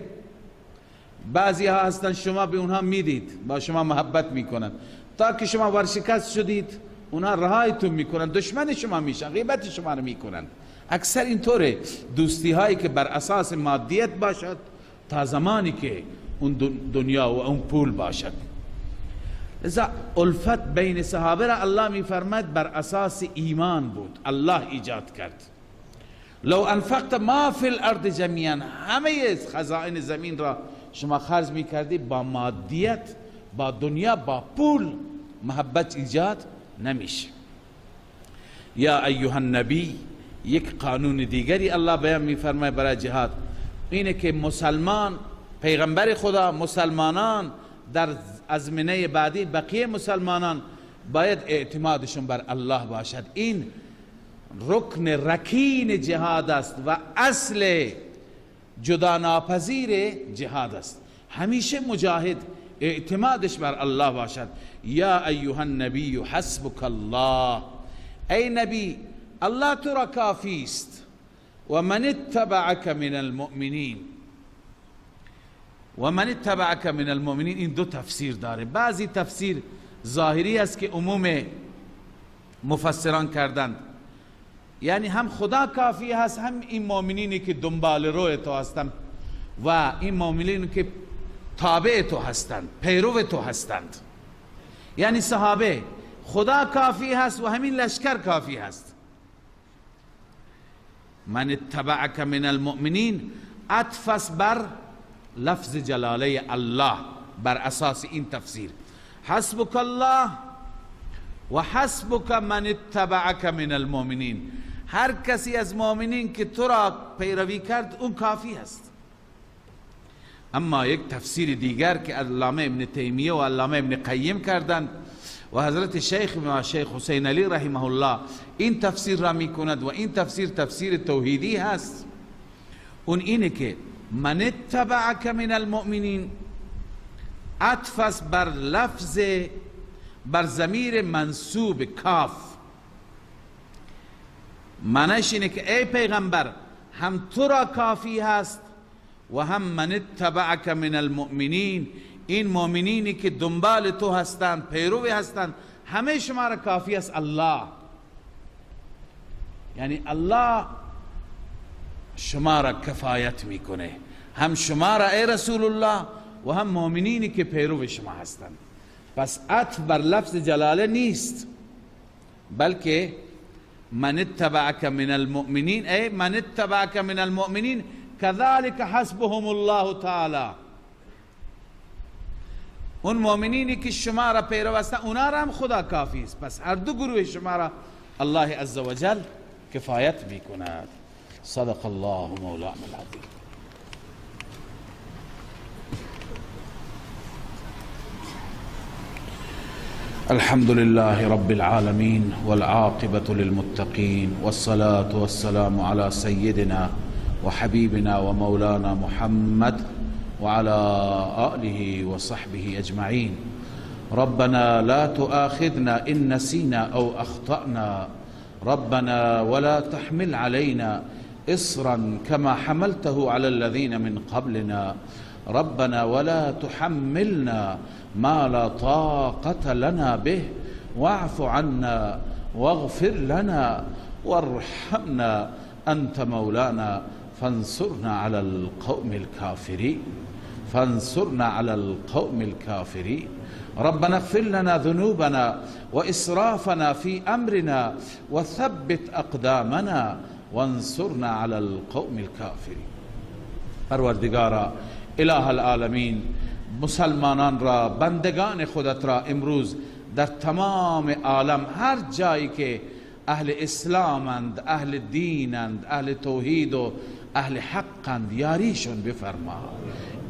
بعضی ها هستن شما به اونها میدید، با شما محبت میکنن، تا که شما ورشکست شدید اونها رهایتون میکنن، دشمن شما میشن، غیبت شما رو میکنن. اکثر اینطوره، دوستی هایی که بر اساس مادیت باشد تا زمانی که اون دنیا و اون پول باشد. لذا الفت بین صحابه را الله میفرماید بر اساس ایمان بود، الله ایجاد کرد. لو انفقت ما فی الارض جمیعا، همه خزائن زمین را شما خرج میکردی، با مادیت، با دنیا، با پول محبت ایجاد نمیشه. یا ایها النبی، یک قانون دیگری الله بیان میفرماید برای جهاد، اینه که مسلمان، پیغمبر خدا، مسلمانان در ازمنه بعدی بقیه مسلمانان باید اعتمادشون بر الله باشد. این رکن رکین جهاد است و اصل جدا ناپذیر جهاد است. همیشه مجاهد اعتمادش بر الله باشد. یا ایها النبی حسبک الله، ای نبی الله تو را کافی است. و من اتبعک من المؤمنین. و من اتبعک من المؤمنین این دو تفسیر داره. بعضی تفسیر ظاهری است که عموم مفسران کردند، یعنی هم خدا کافی هست، هم این مؤمنینی که دنبال روی تو هستند و این مؤمنینی که تابع تو هستند، پیرو تو هستند، یعنی صحابه. خدا کافی هست و همین لشکر کافی هست. من اتبعک من المؤمنین عطف بر لفظ جلاله الله بر اساس این تفسیر. حسبک الله و حسبک من اتبعک من المؤمنین، هر کسی از مؤمنین که تو را پیروی کرد اون کافی است. اما یک تفسیر دیگر که علامه ابن تیمیه و علامه ابن قیم کردند و حضرت شیخ ما شیخ حسین علی رحمه الله این تفسیر را می کند و این تفسیر تفسیر توحیدی هست، اون اینه که من اتبعک من المؤمنین عطف است بر لفظ، بر ضمیر منصوب کاف. معنیش اینه که ای پیغمبر هم تو را کافی هست و هم من اتبعک من المؤمنین، این مؤمنینی که دنبال تو هستند، پیرو هستند، همه شما را کافی است الله. یعنی الله شما را کفایت میکنه، هم شما را ای رسول الله و هم مؤمنینی که پیرو شما هستند. پس عطف بر لفظ جلاله نیست، بلکه من اتبعک من المؤمنین، ای من اتبعک من المؤمنین كذلك حسبهم الله تعالی. اون مؤمنینی که شما را پیرو هستند اونا را هم خدا کافی است. پس هر دو گروه شما را الله عزوجل کفایت میکند. صدق الله مولانا العظیم. الحمد لله رب العالمين والعاقبة للمتقين والصلاة والسلام على سيدنا وحبيبنا ومولانا محمد وعلى آله وصحبه أجمعين. ربنا لا تؤاخذنا إن نسينا أو أخطأنا، ربنا ولا تحمل علينا إصرا كما حملته على الذين من قبلنا، ربنا ولا تحملنا ما لا طاقة لنا به، واعف عنا واغفر لنا وارحمنا أنت مولانا فانصرنا على القوم الكافرين، فانصرنا على القوم الكافرين. ربنا اغفر لنا ذنوبنا وإسرافنا في أمرنا وثبت أقدامنا وانصرنا على القوم الكافرين. پروردگارا اله العالمین، مسلمانان را، بندگان خودت را امروز در تمام عالم، هر جایی که اهل اسلامند، اهل دینند، اهل توحید و اهل حقند، یاریشون بفرما.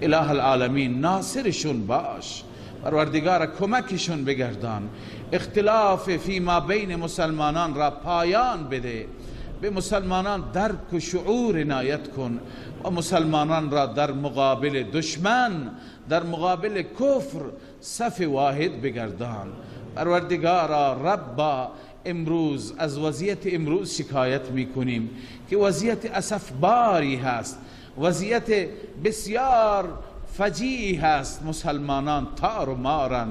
اله العالمین ناصرشون باش، پروردگار کمکشون بگردان، اختلاف فیما بین مسلمانان را پایان بده، به مسلمانان درک و شعور عنایت کن و مسلمانان را در مقابل دشمن، در مقابل کفر صف واحد بگردان. پروردگارا ربا، امروز از وضعیت امروز شکایت میکنیم که وضعیت اسفباری هست، وضعیت بسیار فجیعی هست. مسلمانان تار و مارن،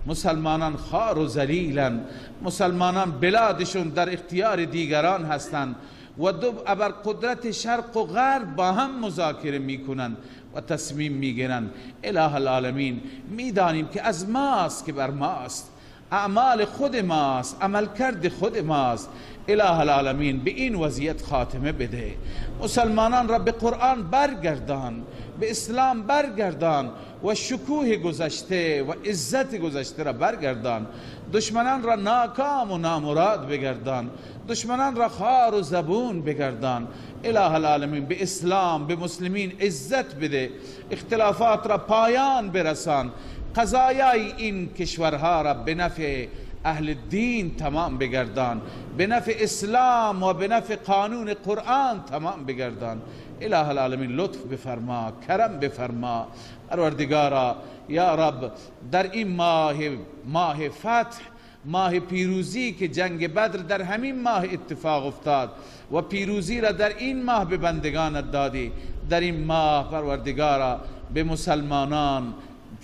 مسلمانان خار و ذلیلن، مسلمانان بلادشون در اختیار دیگران هستند و دو ابر قدرت شرق و غرب با هم مذاکره میکنند و تصمیم میگیرند. اله العالمین میدانیم که از ماست که بر ماست، اعمال خود ماست، عملکرد خود ماست. اله العالمین به این وضعیت خاتمه بده، مسلمانان را به قرآن برگردان، به اسلام برگردان و شکوه گذشته و عزت گذشته را برگردان، دشمنان را ناکام و نامراد بگردان، دشمنان را خار و زبون بگردان. اله العالمین به اسلام، به مسلمین عزت بده، اختلافات را پایان برسان، قضایای این کشورها را به نفع اهل دین تمام بگردان، به نفع اسلام و به نفع قانون قرآن تمام بگردان. اله العالمین لطف بفرما، کرم بفرما. پروردگارا یا رب، در این ماه فتح ماه پیروزی که جنگ بدر در همین ماه اتفاق افتاد و پیروزی را در این ماه به بندگانت دادی، در این ماه پروردگارا به مسلمانان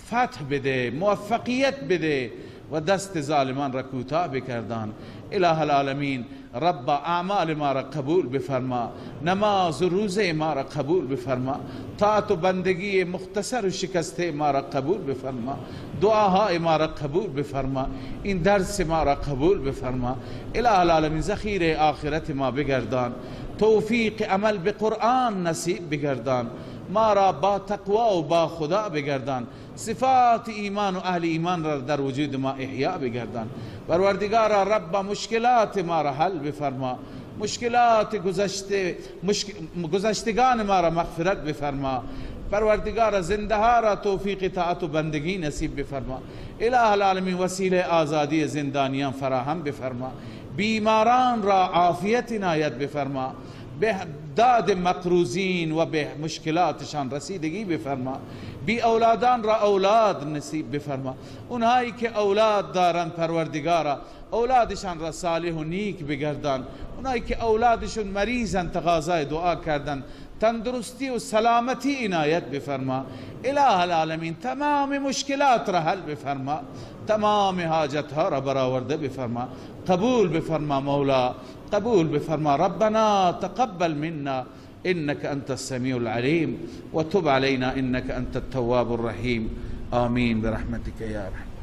فتح بده، موفقیت بده و دست ظالمان را کوتاه بکردان. اله العالمین، رب اعمال ما را قبول بفرما، نماز و روزه ما را قبول بفرما، طاعت و بندگی مختصر و شکسته ما را قبول بفرما، دعاهای ما را قبول بفرما، این درس ما را قبول بفرما. اله العالمین، ذخیره آخرت ما بگردان، توفیق عمل به قرآن نصیب بگردان، ما را با تقوا و با خدا بگردان، صفات ایمان و اهل ایمان را در وجود ما احیا بگردان. پروردگارا رب مشکلات ما را حل بفرما، مشکلات گذشتگان ما را مغفرت بفرما. پروردگارا زنده ها را توفیق طاعت و بندگی نصیب بفرما. اله العالمین، وسیله آزادی زندانیان فراهم بفرما، بیماران را عافیت عنایت بفرما، به داد مقروضین و به مشکلاتشان رسیدگی بفرما، بی اولادان را اولاد نصیب بفرما. اونهایی که اولاد دارن پروردگارا اولادشان را صالح و نیک بگردان، اونهایی که اولادشون مریضن تقاضای دعا کردن تندرستی و سلامتی عنایت بفرما. اله العالمین، تمام مشکلات را حل بفرما، تمام حاجت ها را برآورده بفرما، قبول بفرما مولا، قبول بفرما. ربنا تقبل منا انك انت السميع العليم وتب علينا انك انت التواب الرحيم، آمين برحمتك يا ارحم.